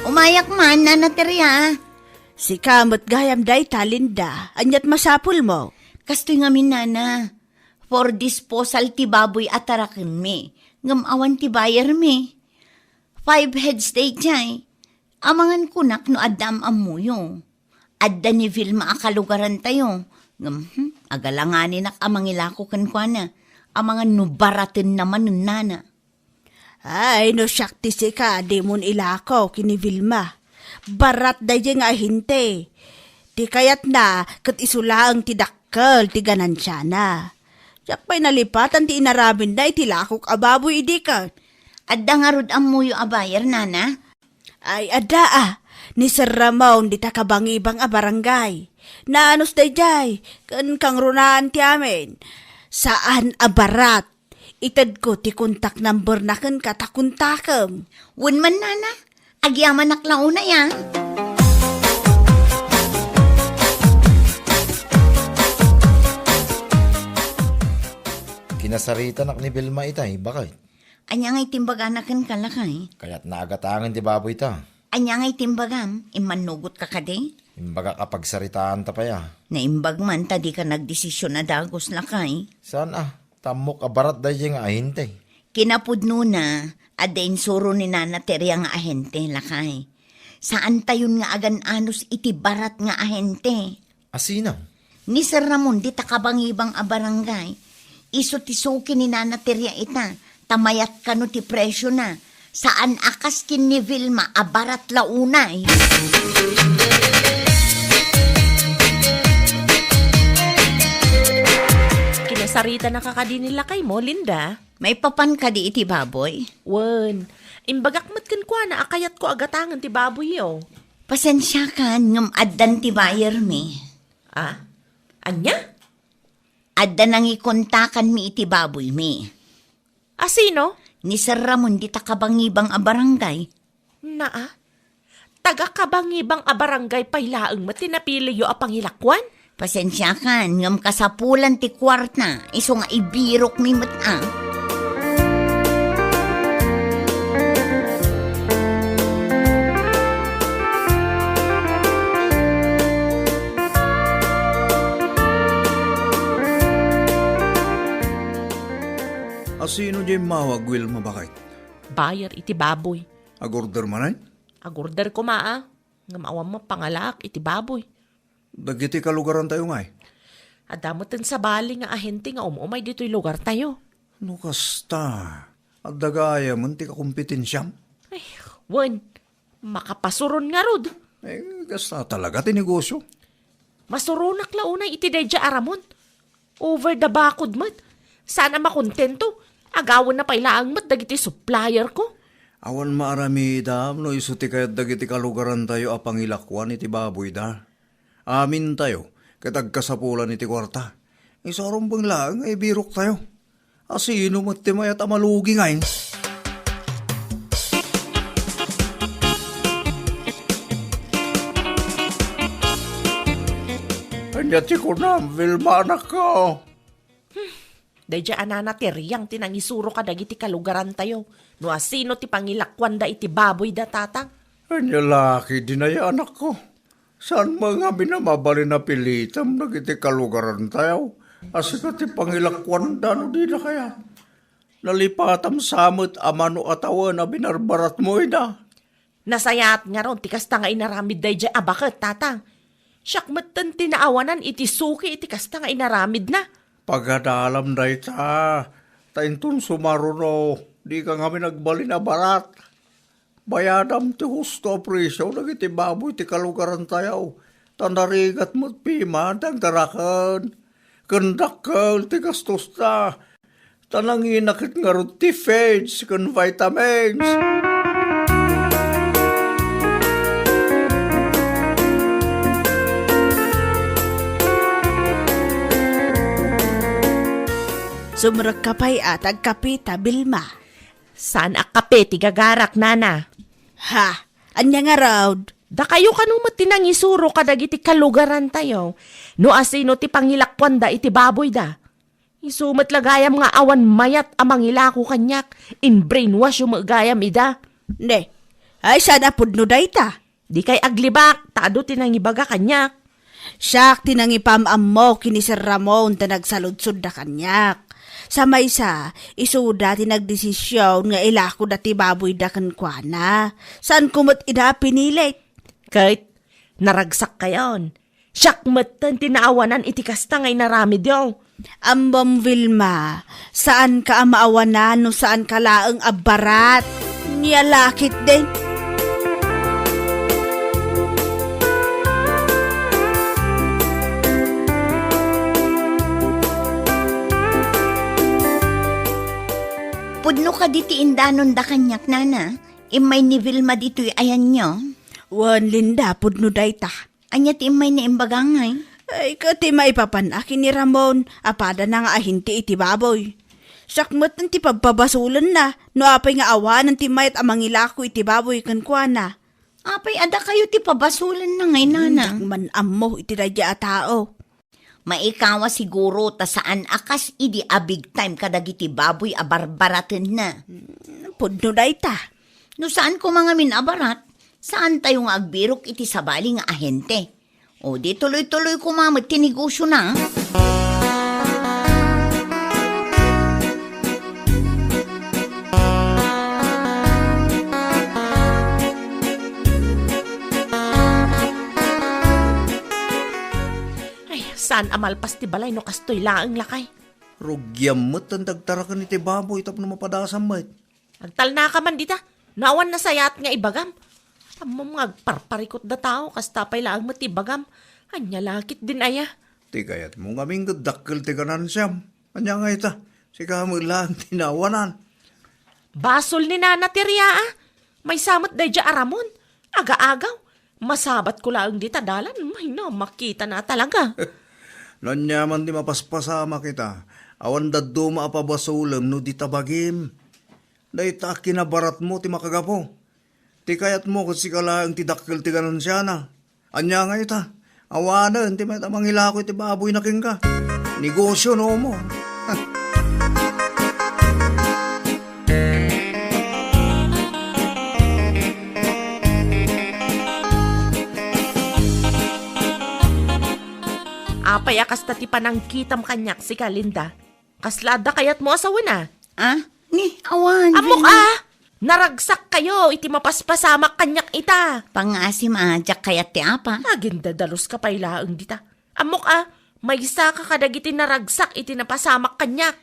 Umayak man, Nana Teria. Sika met gayam dayta, Linda. Aniat masapulmo? Kastoy ngamin, Nana. For disposal ti baboy a tarakenmi. Ngem awan ti bayermi. Five heads daydiay. Amangan kunak no adda am-ammoyo. Adda ni Vilma a kalugarantayo. Ngem, hmm, agalanganinak a mangilako kenkuana. Amangan no baratenna manen, Nana. Ay, no siak ti sika, dimon ilako ken ni Vilma. Barat daydiay nga ahente. Ti kayatna, ket isu laeng ti dakkel ti ganansiana. Siak pay nalipatan ti inaramidna iti lakok a baboy idi ket. Adda ngarud ammoyo a buyer, Nana? Ay, adda a. Ni Sir Ramon dita kabangibang a barangay. Naanus daydiay, ken kangrunaan ti amin. Saan a barat. Itedko ti contact number na kenka ta kontakem. Wen man, nana, agyamanak la unay, a. Kinasaritanak ni Vilma itay, baket. Ania nga itimbagana kenka, lakay? Kayatna a gatangen ti baboy ta. Ania nga itimbagam? Immannugotka kadi? Imbagak a pagsaritaanta pay a. Naimbag man ta dika nagdesisyon a dagus, lakay. Saan a? Ta ammok a barat daydiay nga ahente. Kinapudnona, adda insuro ni Nana Teria nga ahente, lakay. Saantayon nga agan-anos iti barat nga ahente. Asino? Ni Sir Ramon, dita kabangibang a barangay. Isu ti suki ni Nana Teria ita, ta mayat kano ti presiona. Saan a kas ken ni Vilma a barat la unay. Kinasaritanaka kadi ni lakaymo, Linda? Maipapan kadi iti baboy? Wen, imbagak met kenkuana a kayatko a gatangen ti baboyyo. Pasensiakan, ngem addan ti buyer mi. A? Ania? Adda nangikontakanmi iti baboymi. Asino? Ni Sir Ramon dita kabangibang a barangay. Naa? Taga kabangibang a barangay pay laeng met ti napiliyo a pangilakuan? Pasensiakan, ngem kasapulan ti kuarta, isu nga ibirokmi met a. Asino diay immawag, Wilma, baket? Buyer iti baboy. Agorder manen? Agorder koma a, ngem awan met pangalaak iti baboy. Dagiti kalugarantayo ngay? Adda metten sabali nga ahente nga um-umay ditoy lugartayo. No kasta, adda gayamen ti kakompetensiam? Ay, wen, makapasuron ngarud. Eh, kasta talaga ti negosyo. Masuronak la unay iti daydiay a Ramon. Over the bakod met. Saan a makontento. Agawenna pay laeng met dagiti supplierko. Awan maaramidam no isu ti kayat dagiti kalugarantayo a pangilakuan iti baboyda. Amintayo ket agkasapulan iti kuarta. Isu a rumbeng laeng nga ibiroktayo. Asino met ti mayat a malugi ngay? Ania ti kunam, Vilma, anakko? Hmm, daydiay a Nana Teriang ti nangisuro kadagiti kalugarantayo no asino ti pangilakuanda iti baboyda, Tatang. Ania la ketdin aya, anakko? Saan met ngamin a mabalin a pilitem dagiti kalugarantayo a sika ti pangilakuanda no dida kayat? Nalipatam sa met a mano a tawen a binarbaratmo ida. Nasayaat ngarud ti kasta nga inaramid daydiay a baket, Tatang. Siak metten ti naawanan iti suki iti kasta nga inaramidna. Pagadalam dayta, ta inton sumaruno, dika ngamin agbalin a barat. Bayadam ti husto a presio dagiti baboy ti kalugarantayo, ta narigat met piman ti agdaraken. Ken dakkel ti gastosta, ta nangina ket ngarud ti feeds ken vitamins. Sumrekka pay a ti agkape ta, Vilma. Saan a kape ti gagarak, Nana? Ha? Ania ngarud? Dakayo kano met ti nangisuro kadagiti kalugarantayo no asino ti pangilakuanda iti baboyda. Isu met la gayam nga awan mayat a mangilako kaniak, in-brainwash yo met gayam ida. Ne, ay, saan a pudno dayta? Dikay aglibak, ta adu ti nangibaga kaniak. Siak ti nangipam-ammo ken ni Sir Ramon ta nagsaludsodda kaniak. Sa maysa, isuda ti nagdesision nga ilakoda ti baboyda kenkuana. Saanko met ida a pinilit. Ket, naragsak kayon. Siak metten ti naawanan iti kasta nga inaramidyo. Ammom, Vilma, saanka a maawanan no saanka laeng a barat. Nia la ketdin. Pudno kadi ti indanonda kaniak, Nana? Immay ni Vilma ditoy ayanyo? Wen, Linda, pudno dayta. Ania ti immay na imbaga ngay? Ay, ket ti maipapan-ak ken ni Ramon a padana nga ahente iti baboy. Siak met ti pabpabasolenna, no apay nga awanen ti mayat a mangilako iti baboy kenkuana. Apay a dakayo ti pabasolenna ngay, nana? Diak man ammo iti daydiay a tao. Maikawa siguro ta saan a kas idi a big time kadagiti baboy a barbaratenna. Hmm, pudno dayta. No saan koma ngamin a barat, saan tayo nga agbirok iti sabali nga ahente. O di tuloy-tuloy koma met ti negosiona. Ay, saan a malpas ti balay no kastoy laeng, lakay? Rugiam met ta agtaraken iti baboy tapno mapadasam met. Agtalnaka man dita. No awan nasayaat nga ibagam. Ammom nga agparparikut da tao, kasta pay laeng met ti ibagam. Ania la ketdin aya? Ti kayatmo ngamin ket dakkel ti ganansiam. Ania nga ita? Sika met laeng ti naawanan. Basol ni Nana Teria, a. Maysa met daydiay a Ramon. Aga-agaw. Masabatko laeng dita dalan. May na, makitana talaga. No ania man ti mapaspasamak ita, awan dadduma a pabasolem no dita bagim. Dayta a kinabaratmo ti makagapu. Ti kayatmo ket sika laeng ti dakkel ti ganansiana. Ania nga ita? Awanen ti mayat a mangilako iti baboyna kenka. Negosio no mo. Apay a kasta ti panangkitam kaniak, sika, Linda? Kasla adda kayatmo a sawena? Ah? Ni, awan. Ammok a! Naragsak kayo iti mapaspasamak kaniak ita. Pangasim a, diak kayat ti apa. Agindadalus ka pay laeng dita. Ammok a, maysa ka kadagiti naragsak iti napasamak kaniak.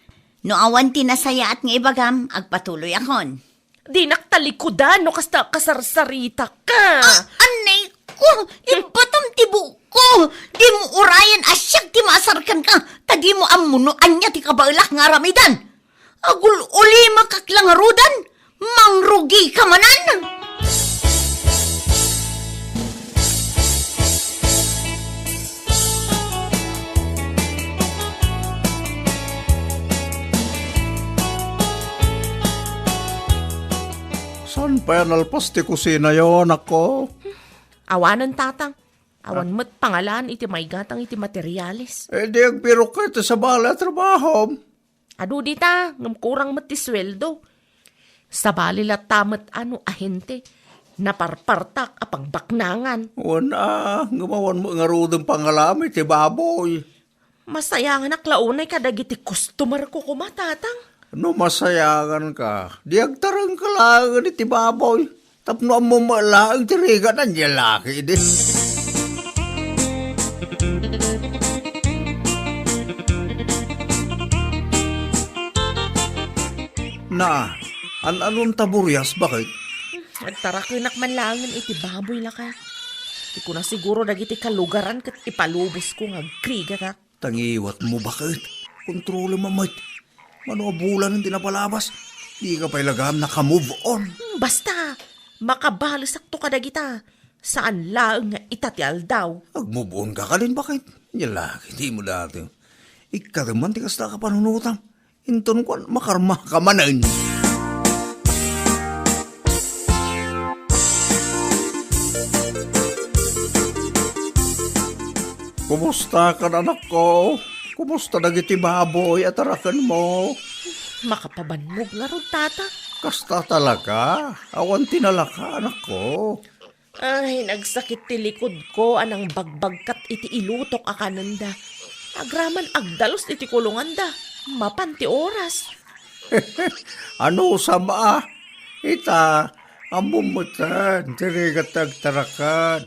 No awan ti nasayaat nga ibagam, agpatuloyakon. Dinak talikudan no kasta kasarsarita ka. Ah, anay ko! Ibatam ti buokko! Dimo urayen a siak ti maasar kenka, ta dimo ammo no ania ti kabaelak nga aramidan. Agul-ulimek la ngaruden, mangrugi ka manen! Saan pay a nalpas ti kusinayo, anakko? Awanen, tatang. Awan met pangalan iti maigatang iti materiales. Eh, di agbirok ka iti sabali a trabahom. Adu dita, ngem kurang met ti sueldo. Sabali latta met a no ahente, naparpartak a pangbaknangan. Wen a, ngem awan met ngaruden pangalam iti baboy. Masayanganak la unay kadagiti customer ko koma, tatang. No masayangan ka, di agtareng ka laeng iti baboy. Tapno ammom laeng ti rigat, ania la ketdi. Na, an-anon ta burias, baket? Agtarakenak man laengen iti baboy, lakay. Ti kuna siguro dagiti kalugaran ket ipalubosko nga agrigatak. Ta ngiwatmo, baket. Kontrolem met. Mano a bulan ti napalabas, dika pay la gayam naka-move on. Hmm, basta, makabalesakto kadagita. Saan laeng nga ita ti aldaw. Ag-move on ka kadin, baket. Nia la ketdi mo daytoy. Ikkatem man ti kasta a kapanunotam. Inton kuan, makarma ka manen. Kumusta kan, anakko? Kumusta dagiti baboy a tarakenmo? Makapabannog ngarud, tata. Kasta talaga. Awan ti nalaka, anakko. Ay, nagsakit ti likudko a nangbagbagkat iti ilutok a kanenda. Agraman agdalus iti kulonganda. Mapan ti oras. Anusam a? Ita, ammom metten, ti rigat ti agtaraken.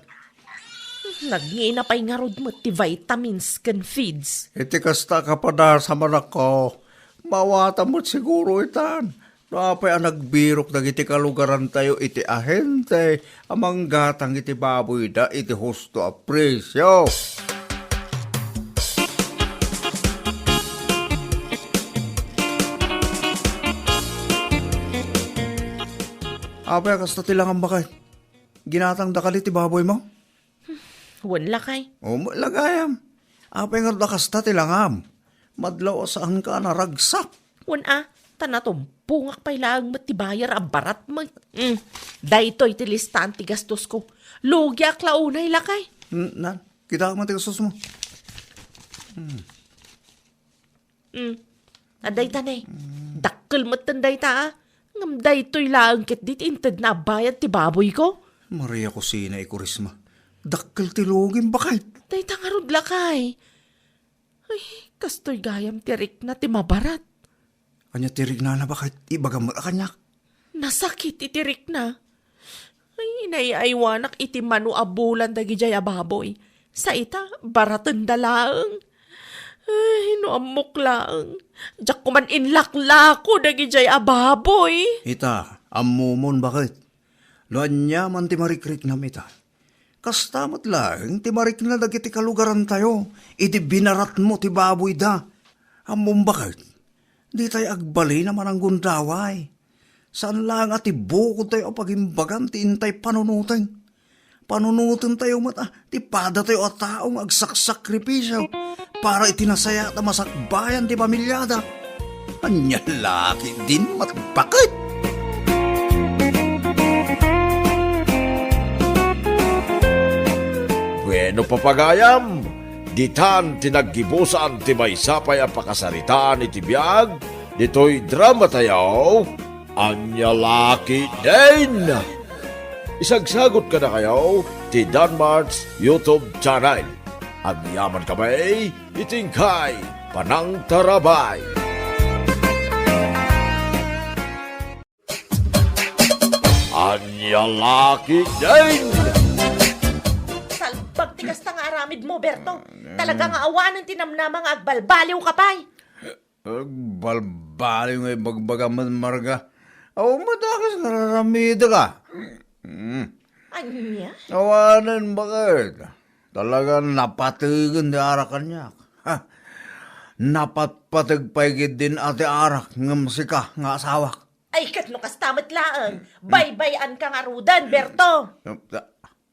Nagngina pay ngarud met ti vitamins ken feeds. Iti kasta a kapadasam, anakko, maawatam met siguro itan. No apay a nagbirok dagiti kalugarantayo iti ahente a manggatang iti baboyda iti husto a presio. Apay a kasta ti langam, baket? Ginatangda kadi ti baboymo? Wen, lakay. O, met la gayam. Apay ngarud a kasta ti langam? Madlaw a saanka a naragsak. Wen a, ta natumpongak pay laeng met ti bayar a barat met. Mm. Daytoy ti listaan ti gastosko. Lugiak la unay, lakay. Mm, nan, kita man ti gastos mo. Mm. Adda ita ne. Dakkel metten dayta, a. Ngem daytoy laeng ketdi ti intedna a bayad ti baboyko. Maria Cosina y Curisma. Dakkel ti lugim, baket. Dayta ngarud, lakay. Ay, kastoy gayam ti rikna ti mabarat. Ania ti riknana, baket? Ibagam met a kaniak. Nasakit iti rikna. Ay, inay-aywanak iti mano a bulan dagidiay a baboy. Sa ita, baratenda laeng. Ay, no ammok laeng. Diak koman inlaklako dagidiay a baboy. Ita, ammomon, baket? No ania man ti marikriknam ita, kasta met laeng ti marikna dagiti kalugarantayo idi binaratmo ti baboyda. Ammom, baket? Ditay agbalin a mananggundaway. Saan laeng a ti bukodtayo a pagimbagan ti intay panunoten. Panunotentayo met a ti padatayo a tao nga agsaksakripisio para iti nasayaat a masakbayan ti pamiliada. Ania la ketdin, baket? Bueno, papagayam, ditan ti naggibusan ti maysa pay a pakasaritaan iti biag ditoy dramatayo. Ania la ketdin? Isagsagot kadakayo ti Danmart's YouTube channel. Agyamankami iti inkay panangtarabay. Ania la ketdin? Salbag ti kasta nga aramidmo, Berto. Talaga nga awanen ti namnama nga agbalbaliwka pay. Agbalbaliw nga ibagbagam met, Marga. Awan met a kas nga ar-aramidek a. Mm. Ania? Awanen, baket? Talaga napategen ti arak kaniak. Ha? Napatpateg pay ketdin a ti arak ngem sika nga asawak. Ay, ket no kasta met laeng, baybay-anka ngaruden, Berto.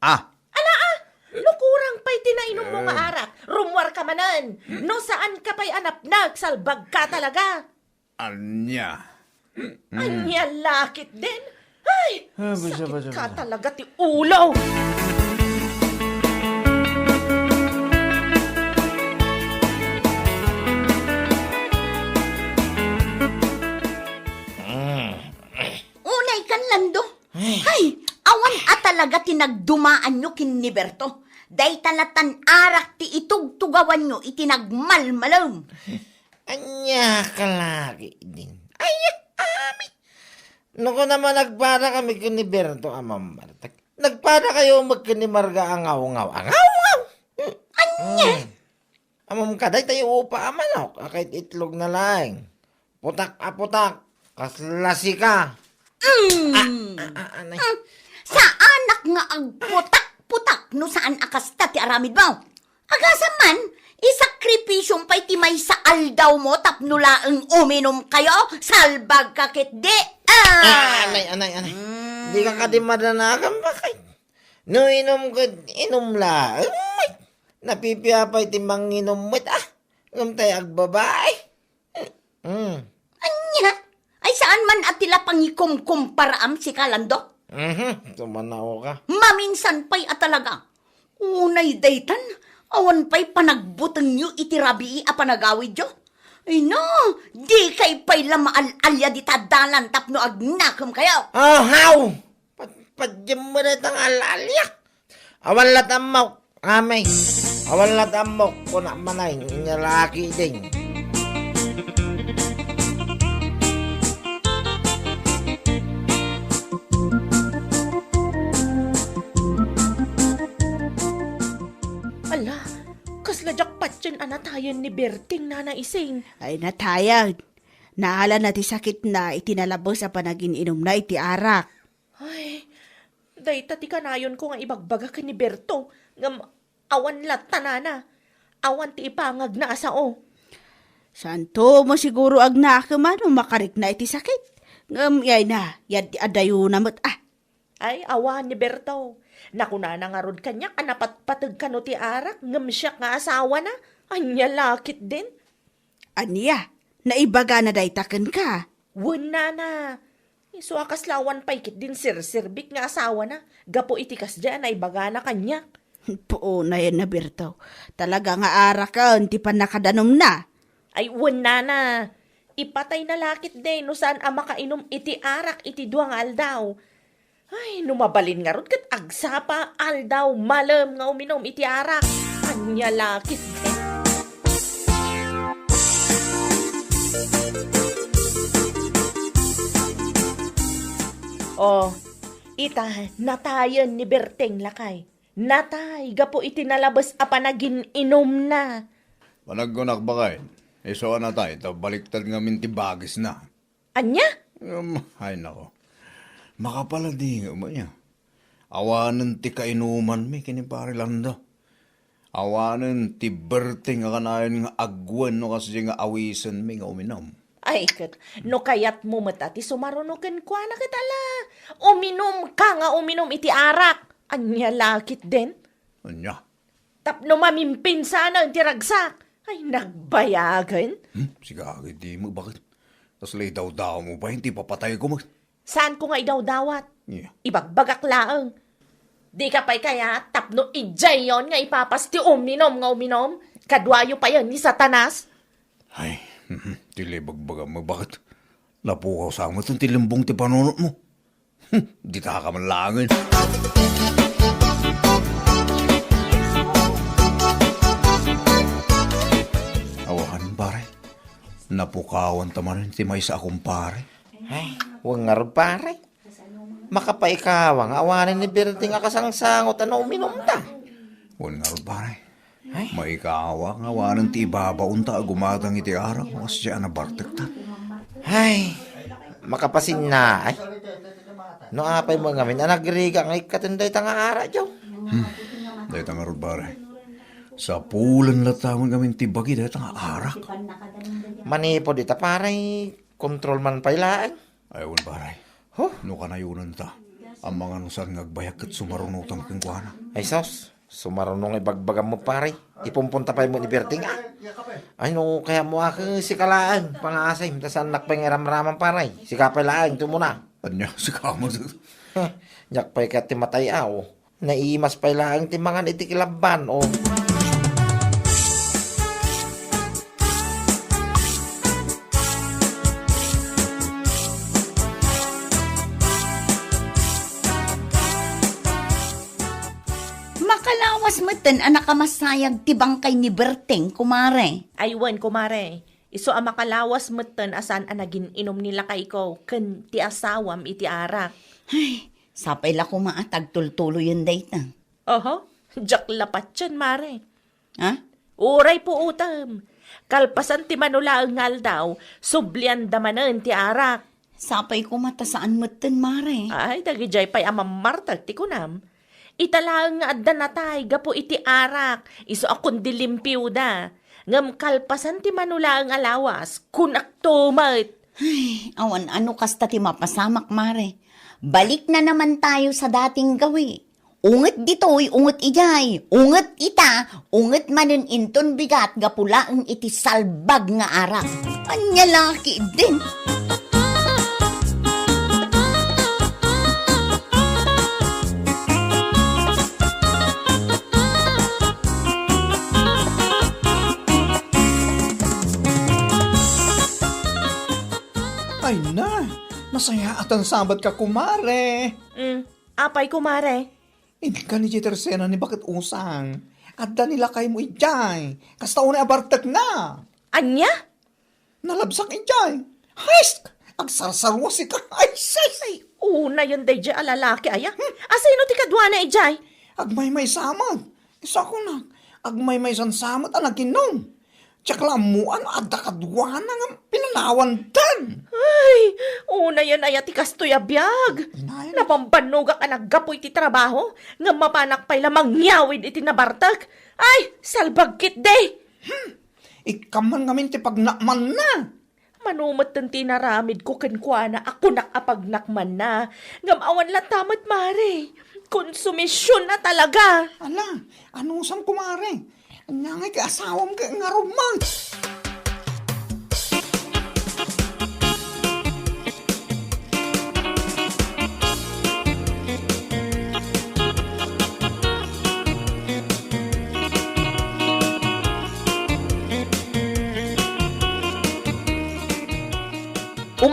Ah, Ala, a! No kurang pay ti nainummo nga arak, rummuarka manen. No saanka pay a napnag, salbagka talaga. Ania? Ania la ketdin? Ay, ah, basta, sakit basta, ka basta. Talaga ti ulo. Mm. Unay kan, Lando. Ay. Hay, awan a talaga ti nagdumaanyo ken ni Berto. Dayta latan arak ti itugtugawanyo iti nagmalmalem. Ania ka la ketdin? Ay, amin. No, kunam a nagpada kami ken ni Berto a mammartek, nagpada kayo met ken ni Marga a ngawngaw. A ngawngaw! Ania? Mm. Ammom kadi, dayta upa a manok a ket itlog na laeng. Putak a putak, kasla sika. Mm. Ah, ah, ah, anay. Mm. Saanak nga agputak-putak no saan a kasta ti aramidmo. Agasam man, isakripisyom pay ti maysa aldawmo tapno laeng uminumkayo, salbagka ketdi. Ah! Ah, anay, anay, anay. Mm. Dika kadi madanagem, baket? No inum ket inum laeng, ay, napipia pay ti manginum met, ah. Ngem tay agbabai. Mm. Ania? Ay, saan man a ti la pangikumkumparaam sika, Lando? Mhm, tumanaw ka. Maminsan pay a talaga. Unay daytan, awan pay panagbutengyo iti rabii a panagawidyo. Ay, no, dikay pay la maal-alia dita dalan tapno agnakem kayo. Ahaw! Pat-, padiem mo dayta nga al-alia. Awan la't ammok, amay. Awan la't ammok, kuna manay, nga laki din. Ala, kasla diak patien a natayen ni Berting, Nana Ising. Ay, natayen. Naala na ti sakitna iti nalabes a panagin-inumna iti arak. Ay, dayta ti kanayonko nga ibagbaga ken ni Berto, ngem awan latta, Nana. Awan ti ipangagna a sao. Santo mo siguro agnakem a no makarikna iti sakit. Ngem yayna, yad-, adayona met, ah. Ay, awan ni Berto. Nakunana ngarud kaniak a napatpateg kano ti arak, ngem siak nga asawana. Ania la ketdin? Ania? Naibagana dayta kenka? Wen, nana. Isu a kasla awan pay ketdin serserbik nga asawana, gapu iti kasdiay a naibagana kaniak. Puonayen a Berto. Talaga nga araken ti pannakadanumna. Ay, wen, nana. Ipatayna la ketdi no saan a makainum iti arak iti dua nga aldaw. Ay, no mabalin ngarud ket agsapa aldaw malem nga uminum iti arak. Ania la ketdi. Oh, ita, natayen ni Berteng lakay. Natay gapu iti nalabes a panagin-inumna. Panagkunak, baket, isu a natay ta baliktad ngamin ti bagisna. Ania? Um, ay, nako. Makapaladingem aya. Awanen ti kainumanmi ken ni Pare Lando. Awanen ti Berteng a kanayon nga agwen no kasdi nga awisenmi nga uminum. Ay, ket no kayatmo met a ti sumaruno kenkuana ket ala, uminumka nga uminum iti arak. Ania la ketdin? Ania? Tapno mamimpinsanen ti ragsak. Ay, nagbayagen. Hmm? Sika, agay di mo, baket? Tas la idawdawatmo pay ti ipapatayko met. Saanko nga idawdawat? Yeah. Ibagbagak laeng. Dika pay kayat tapno idiayyon nga ipapas ti uminum nga uminum? Kaduayo payen ni Satanas? Ay, mhm, ti ibagbagam, baket? Napukaw sa met ti limbong ti panunotmo. Hmm, ditaka man laengen. Awan, pare. Napukawanta manen ti maysa a kumpare. Ay, wen ngarud, pare. Makapaikawa nga awanen ni Berteng a kasangsangot a nauminumta. Wen ngarud, pare. Ay. Maikawa nga awanen ti ibabaonta a gumatang iti arak no kasdiay a nabartekta. Ay, makapasinna, ay. No apay met ngamin a nagrigat nga ikkaten dayta nga arak, Joe? Hmm. Dayta ngarud, pare. Sapulen latta met ngamin ti bagi dayta nga arak. Manipud ita, pare, kontrol man pay laeng. Ay, wen, pare. Huh? No kanayonenta, amangan no saan nga agbayag ket sumarunotam kenkuana. Ay, sus. Sumaruno nga ibagbagammo, pare. Ipumpunta pay mo ni Berteng, ah. Ay, no, kayatmo, ah, sika laeng, pangasim, ta saannak pay nga iramraman, pare. Sika pay laeng, tumuna. Ania, sika mo. Diak pay ket ti matay, ah, oh. Naimas pay laeng ti mangan iti kilabban, oh. Makalawas metten a nakamasayag ti bangkay ni Berteng, kumare. Ay, wen, kumare. Isu a makalawas metten a saan a nagin-inum ni lakayko ken ti asawam iti arak. Ay, sapay la koma a tagtultuloyen dayta. Oho, diak la patien, mare. Ha? Uray puotem. Kalpasan ti mano laeng nga aldaw, sublianda manen ti arak. Sapay koma ta saan metten, mare. Ay, dagidiay pay a mammartek ti kunam. Ita laeng nga adda natay gapu iti arak, isu a kundi limpioda. Ngem kalpasan ti mano laeng a lawas, kunakto met. Ay, awan a no kasta ti mapasamak, mare. Balikna naman tayo sa dating gawi. Unget ditoy, unget idiay, unget ita, unget manen inton bigat gapu laeng iti salbag nga arak. Ania la ketdin? Ay na, nasayaat a sabali ka, kumare. Mm, apay, kumare? Inka idiay tersena ni Baket Usang. Adda ni lakaymo idiay. Kasta unay a bartekna. Ania? Nalabsak idiay. Hesk! Agsarsaruasika. Ay, sus! Ay, unayen daydiay a lalaki aya. Hmm. Asino ti kaduana idiay? Agmaymaysa met. Isu a kunak, agmaymaysan sa met a naginum. Diak la ammoan no adda kaduana nga pinanawandan. Ay, unayen aya ti kastoy a biag. Unayen. Nabambannogak a naggapu iti trabaho, ngem mapanak pay la mangyawid iti nabartek. Ay, salbag ketdi! Hmm, ikkan man ngamin ti pagnakmanna. Mano metten ti inaramidko kenkuana a kunak a pagnakmanna, ngem awan latta met, mare. Konsumision a talaga. Ala, anusam, kumare? Ania ngay ti asawam ket ngarud man?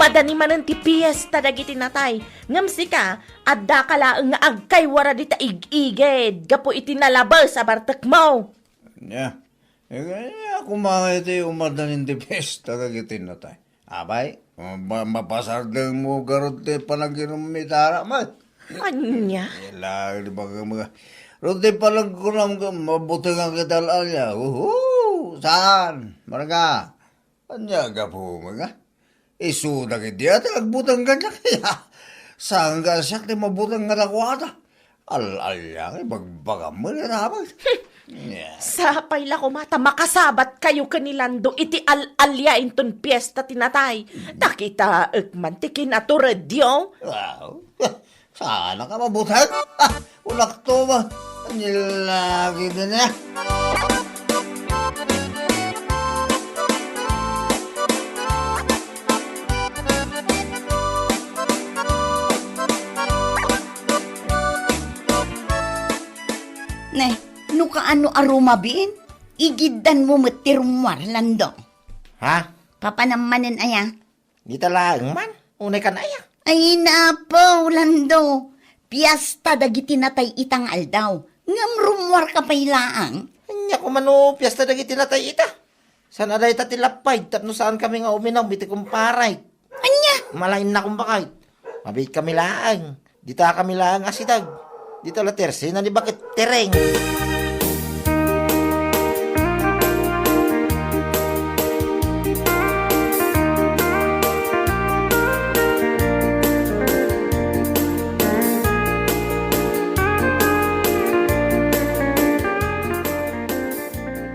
Adda ni manen ti piesta dagiti natay. Ngem sika, addaka laeng nga agkaywaradi ta ig-igid gapu iti nalabes a bartekmo. Ania? Eh, kaya ako mga iti umadda nin ti piesta dagiti natay. Abay, ma-, mapasardengmo garud ti panaginum mi dara met. Ania? Ila, di ba ka mga, rod ti panagkunam ka, mabutangan kita al-alia. Uhu, saan? Marga. Ania gapu mga? Isu dagiti a ti agbutang kaniak, ya. Saan nga siak ti mabutang nga dakuada? Al-alia, ibagbagam met, raman. Ania? Sapay la koma ta makasabat kayo ken ni Lando iti al-alia inton piesta ti natay. Dakitaek man ti kinaturedyo. Wow. Saan ka mabutang? Ah, ulak to ba? Nilagi din eh. Ne, no kaano a rumabiin, igiddan mo met ti rummuar, Lando. Ha? Papanam manen aya? Dita laeng man, unay kan aya? Ay, napo, Lando. Piesta dagiti natay ita nga aldaw. Ngem rummuar ka pay laeng. Ania koma no piesta dagiti natay ita? Saan a dayta ti lapay tapno saan kami nga uminum iti kumpare? Ania? Malain na kumbakay. Mabiit kami laeng. Dita kami laeng a sidag. Dita la tersena ni Baket Tereng.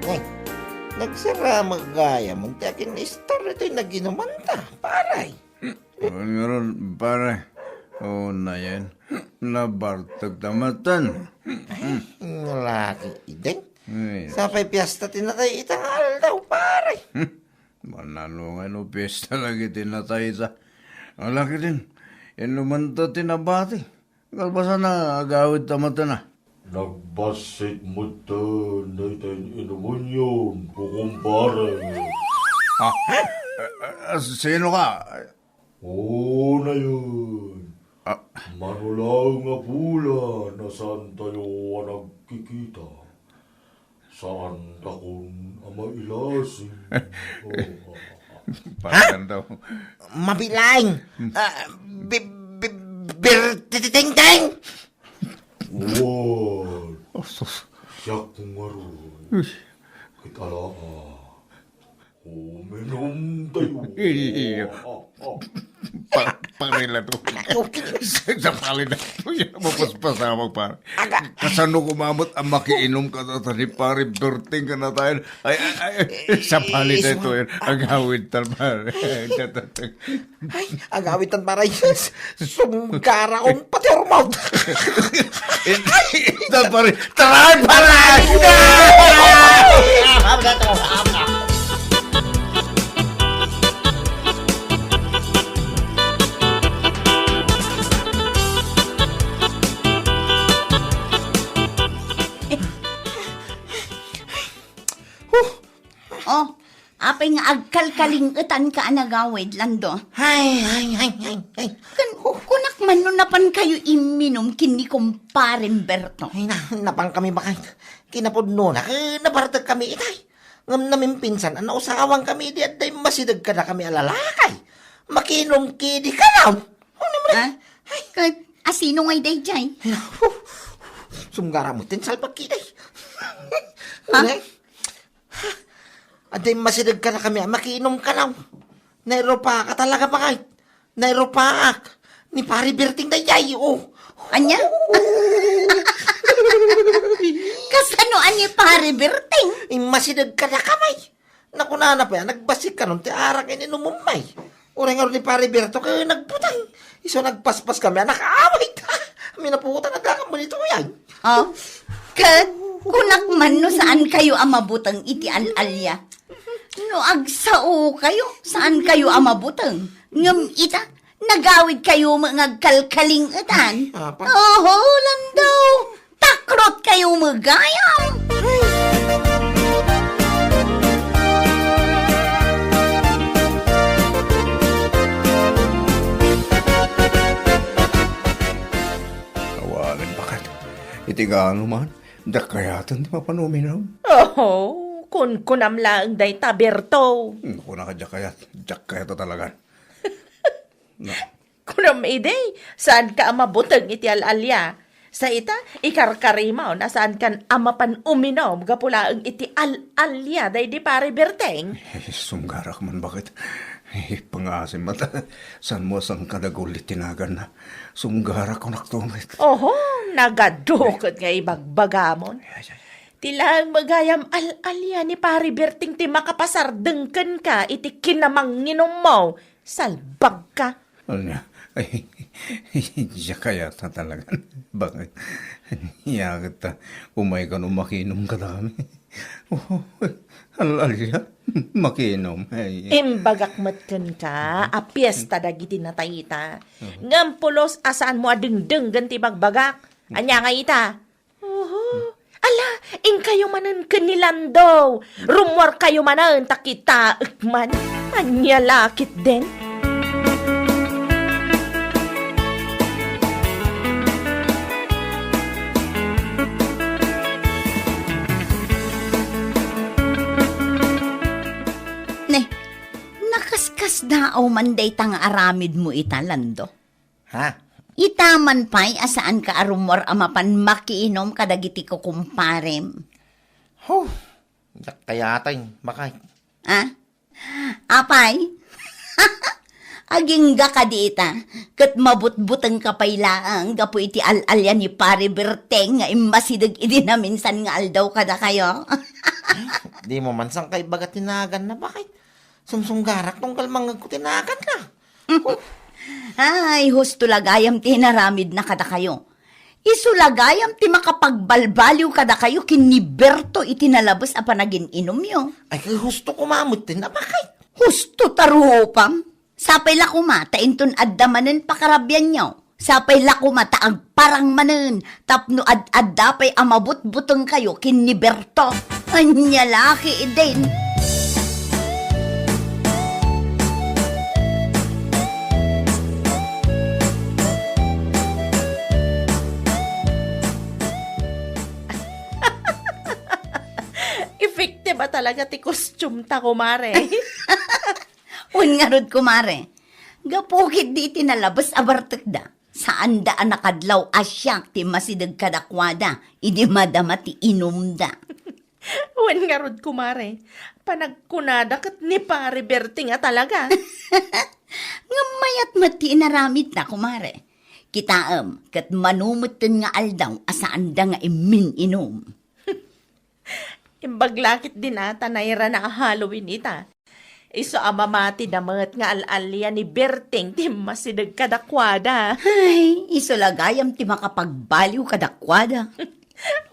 Ay, nagsaramak gayam ti akin istorya toy naginumanta, paray. Wen ngarud, pare. O, nayen. Nabartek ta metten. Ay, nalaki idin. Ay. Sapay piesta ti natay ita nga aldaw, pare. Hmm. Manano nga no piesta lagi ti natay ita. Alaki din. Inumanta ti nabati. Kalpasanna, agawid ta metten a. Nagbassit metten dayta in-inumenyon, kukumpare. Ah, eh, eh, sino ka? Oo, nayen. Ah. Mano laeng a bulan a saantayo a nagkikita. Saandakon a mailasin. Oh. Parekan daw. Mabiit laeng. Ah, bi-, bi-, birtititengteng! Wen. Oh, sus. Siak ngarud. Uy. Ket ala, ah. Uminom tayo. Iya. Pa-, pare la to. Sa, sapalin na to. Yan ang mapaspasamak, pare. Aga. Kasano kumamot ang makiinom ka na ni Pare Berting ka na tayo? Ay, ay, ay, ay, sapalin na ito. Yan. Agawid tan, pare. Ay, agawid tan, pare. Sumgara kong pati hormon. Tan, pare. Tara, pare! Huh! Oh, apay nga agkalkalingetanka a nagawid, Lando? Ay, ay, ay, ay, ay. Kun-, kunak man no napan kayo imminum ken ni Kumparen Berto. Ay, na-, napan kami baket. Kinapudnona, eh, nabartek kami itay. Ngem namimpinsan a nausawan kami idi adda immasideg kadakami a lalaki. Makinom kidi kanaw. Ano mo na? Ha? Ay. Ket asino ngay dayjay? Ay, naku. Sumgara mo, tin salpag kidi. Ha? Ano? Adda immasideg kadakami a makinom kanaw. Nairupaak a talaga, baket. Nairupaak ni Pari Berting dayjay, oh. Ania? Kasano a ni Pari Berting? Immasideg kadakami. Nakunana pay a nagbassit kanon ti arak ininumem pay. Uray ngarud ni Pari Berto ket nagbutang. Isu nagpaspas kami a nakaawit. Minaputan a dakam mo ditoy. Oh, ket kunak man no saan kayo a mabuteng iti al-alia. No agsao kayo, saan kayo a mabuteng. Ngem ita, nagawid kayo met nga agkalkalingetan. Ay, apa? Oho, Lando. Takrot kayo met gayam. Iti kaano man, diak kayaten ti mapan uminom. Oho, kunkunam laeng dayta, Berto. Kuna ka diak kayat, diak kayat a talagan. Na. Kunam idi, saanka a mabuteng iti al-alia. Sa ita, ikarkarimon a saankan a mapan uminom gapu laeng iti al-alia daydi Pari Berteng. Eh, sunggarak man, baket. Eh, pangasim mata. Saan mo a sangkadagul ti naganna? Sunggarak, kunakto met. Oho, nagadu ket nga ibagbagamon. Ay, ay, ay. Ti laeng met gayam al-alia ni Pari Berteng ti makapasardeng kenka iti kinamanginommo. Salbagka. Ania? Ay, diak kayat a talagan. Baket? Ania ket ta, umay kano makinom kadakami. Oh, al-alia, makinom. Ay. Imbagak met kenka a piesta dagiti natayta. Mhm. Ngem pulos a saanmo a dengdenggen ti ibagbagak. Ania nga ita? Oho. Ala, inkayo manen ken ni Lando. Rummuarkayo manen ta kitaek man. Ania la ketdin? Ne, nakaskasdaaw man dayta nga aramidmo ita, Lando. Ha? Ita man pay a saanka a rummuar a mapan makiinom kadagiti kukumparem. Huh, diak kayaten, baket. Ha? Apay? Agingga kadi ita, ket mabutbutengka pay laeng gapu iti al-alia ni Pari Berteng nga immasideg idi naminsan nga aldaw kadakayo. Dimo man sangka ibaga ti naganna, baket? Sumsunggarak tunggal mangngegko ti naganna. Ay, husto la gayam ti inaramidna kadakayo. Isu la gayam ti makapagbalbaliw kadakayo ken ni Berto iti nalabes a panagin-inumyo. Ay, kay husto koma metten a, baket? Husto ta rupam. Sapay la koma ta inton adda manen pakarabianyo. Sapay la koma ta agparang manen tapno ad-adda pay a mabutbutengkayo ken ni Berto. Ania la ketdin? Effective a talaga ti costume ta, kumare. Wen ngarud, kumare, gapu ketdi iti nalabes a bartekda, saanda a nakadlaw a siak ti masideg kadakuada idi madama ti inumda. Wen ngarud, kumare, panagkunada ket ni Pare Berting a talaga. Ngem mayat met ti inaramidna, kumare. Kitaem, ket mano metten nga aldaw a saanda nga immin-inum. Imbag la ketdin a ta nairana a Halloween ita. Isu a mamatida met nga al-alia ni Berting ti masideg kadakuada. Ay, isu la gayam ti makapagbaliw kadakuada.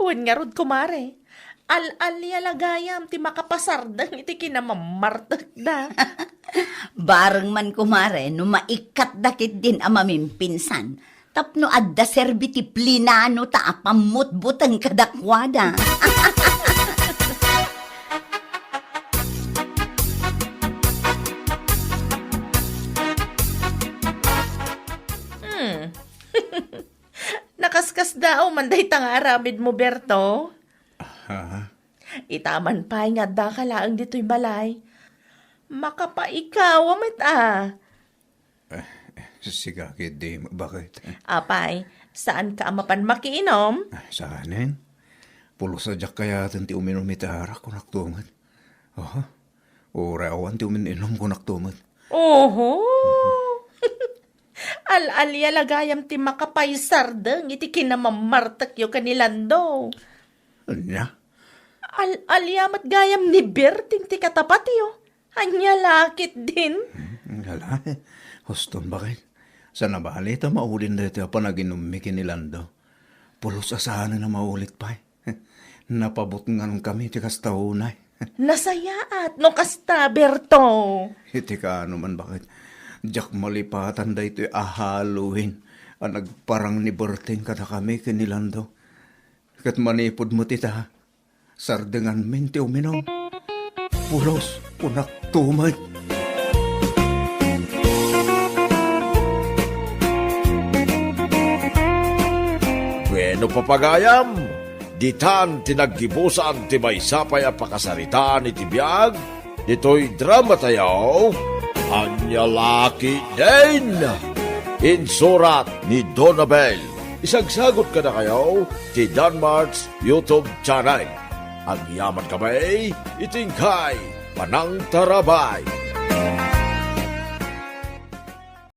Wen ngarud, kumare, al-alia la gayam ti makapasardeng iti kinamammartekda. Bareng man, kumare, no maikkatda ketdin a mamimpinsan, tapno adda serbi ti plinanota a pammutbuteng kadakuada. Hmm. Nakaskasdaaw man dayta nga aramidmo, Berto. Aha. Ita man pay nga addaka laeng ditoy balay. Makapaikawa met a. Eh, sika ketdi, baket? Apay, saanka a mapan makiinom? Ah, saanen? Pulos a diak kayaten ti uminom iti arak, kunakto met. Aha. Uray awan ti umin-inom, kunakto met. Oho! Al-alia la gayam ti makapaisardeng iti kinamammartekyo ken ni Lando. Ania? Al-alia met gayam ni Berting ti katapatyo. Ania la ketdin? Hmm, ala, huston, baket. Saan a bale ta maulin daytoy a panaginummi ken ni Lando. Pulos a saanen a maulit pay. Napabutngankami ti kasta unay. Nasayaat no kasta, Berto. Iti kaano man, baket, diak malipatan daytoy a Halloween a nagparang ni Berting kadakami ken ni Lando. Ket manipud met ita, sardenganmin ti uminom. Pulos, kunakto met. Wen, No papagayam, ditan ti naggibusan ti maysa pay a pakasaritaan iti biag ditoy drama tayo, Ania La Ketdin. Insurat ni Donabel. Isagsagot kadakayo ti Danmart's YouTube channel. Agyaman kami iti inkay panangtarabay.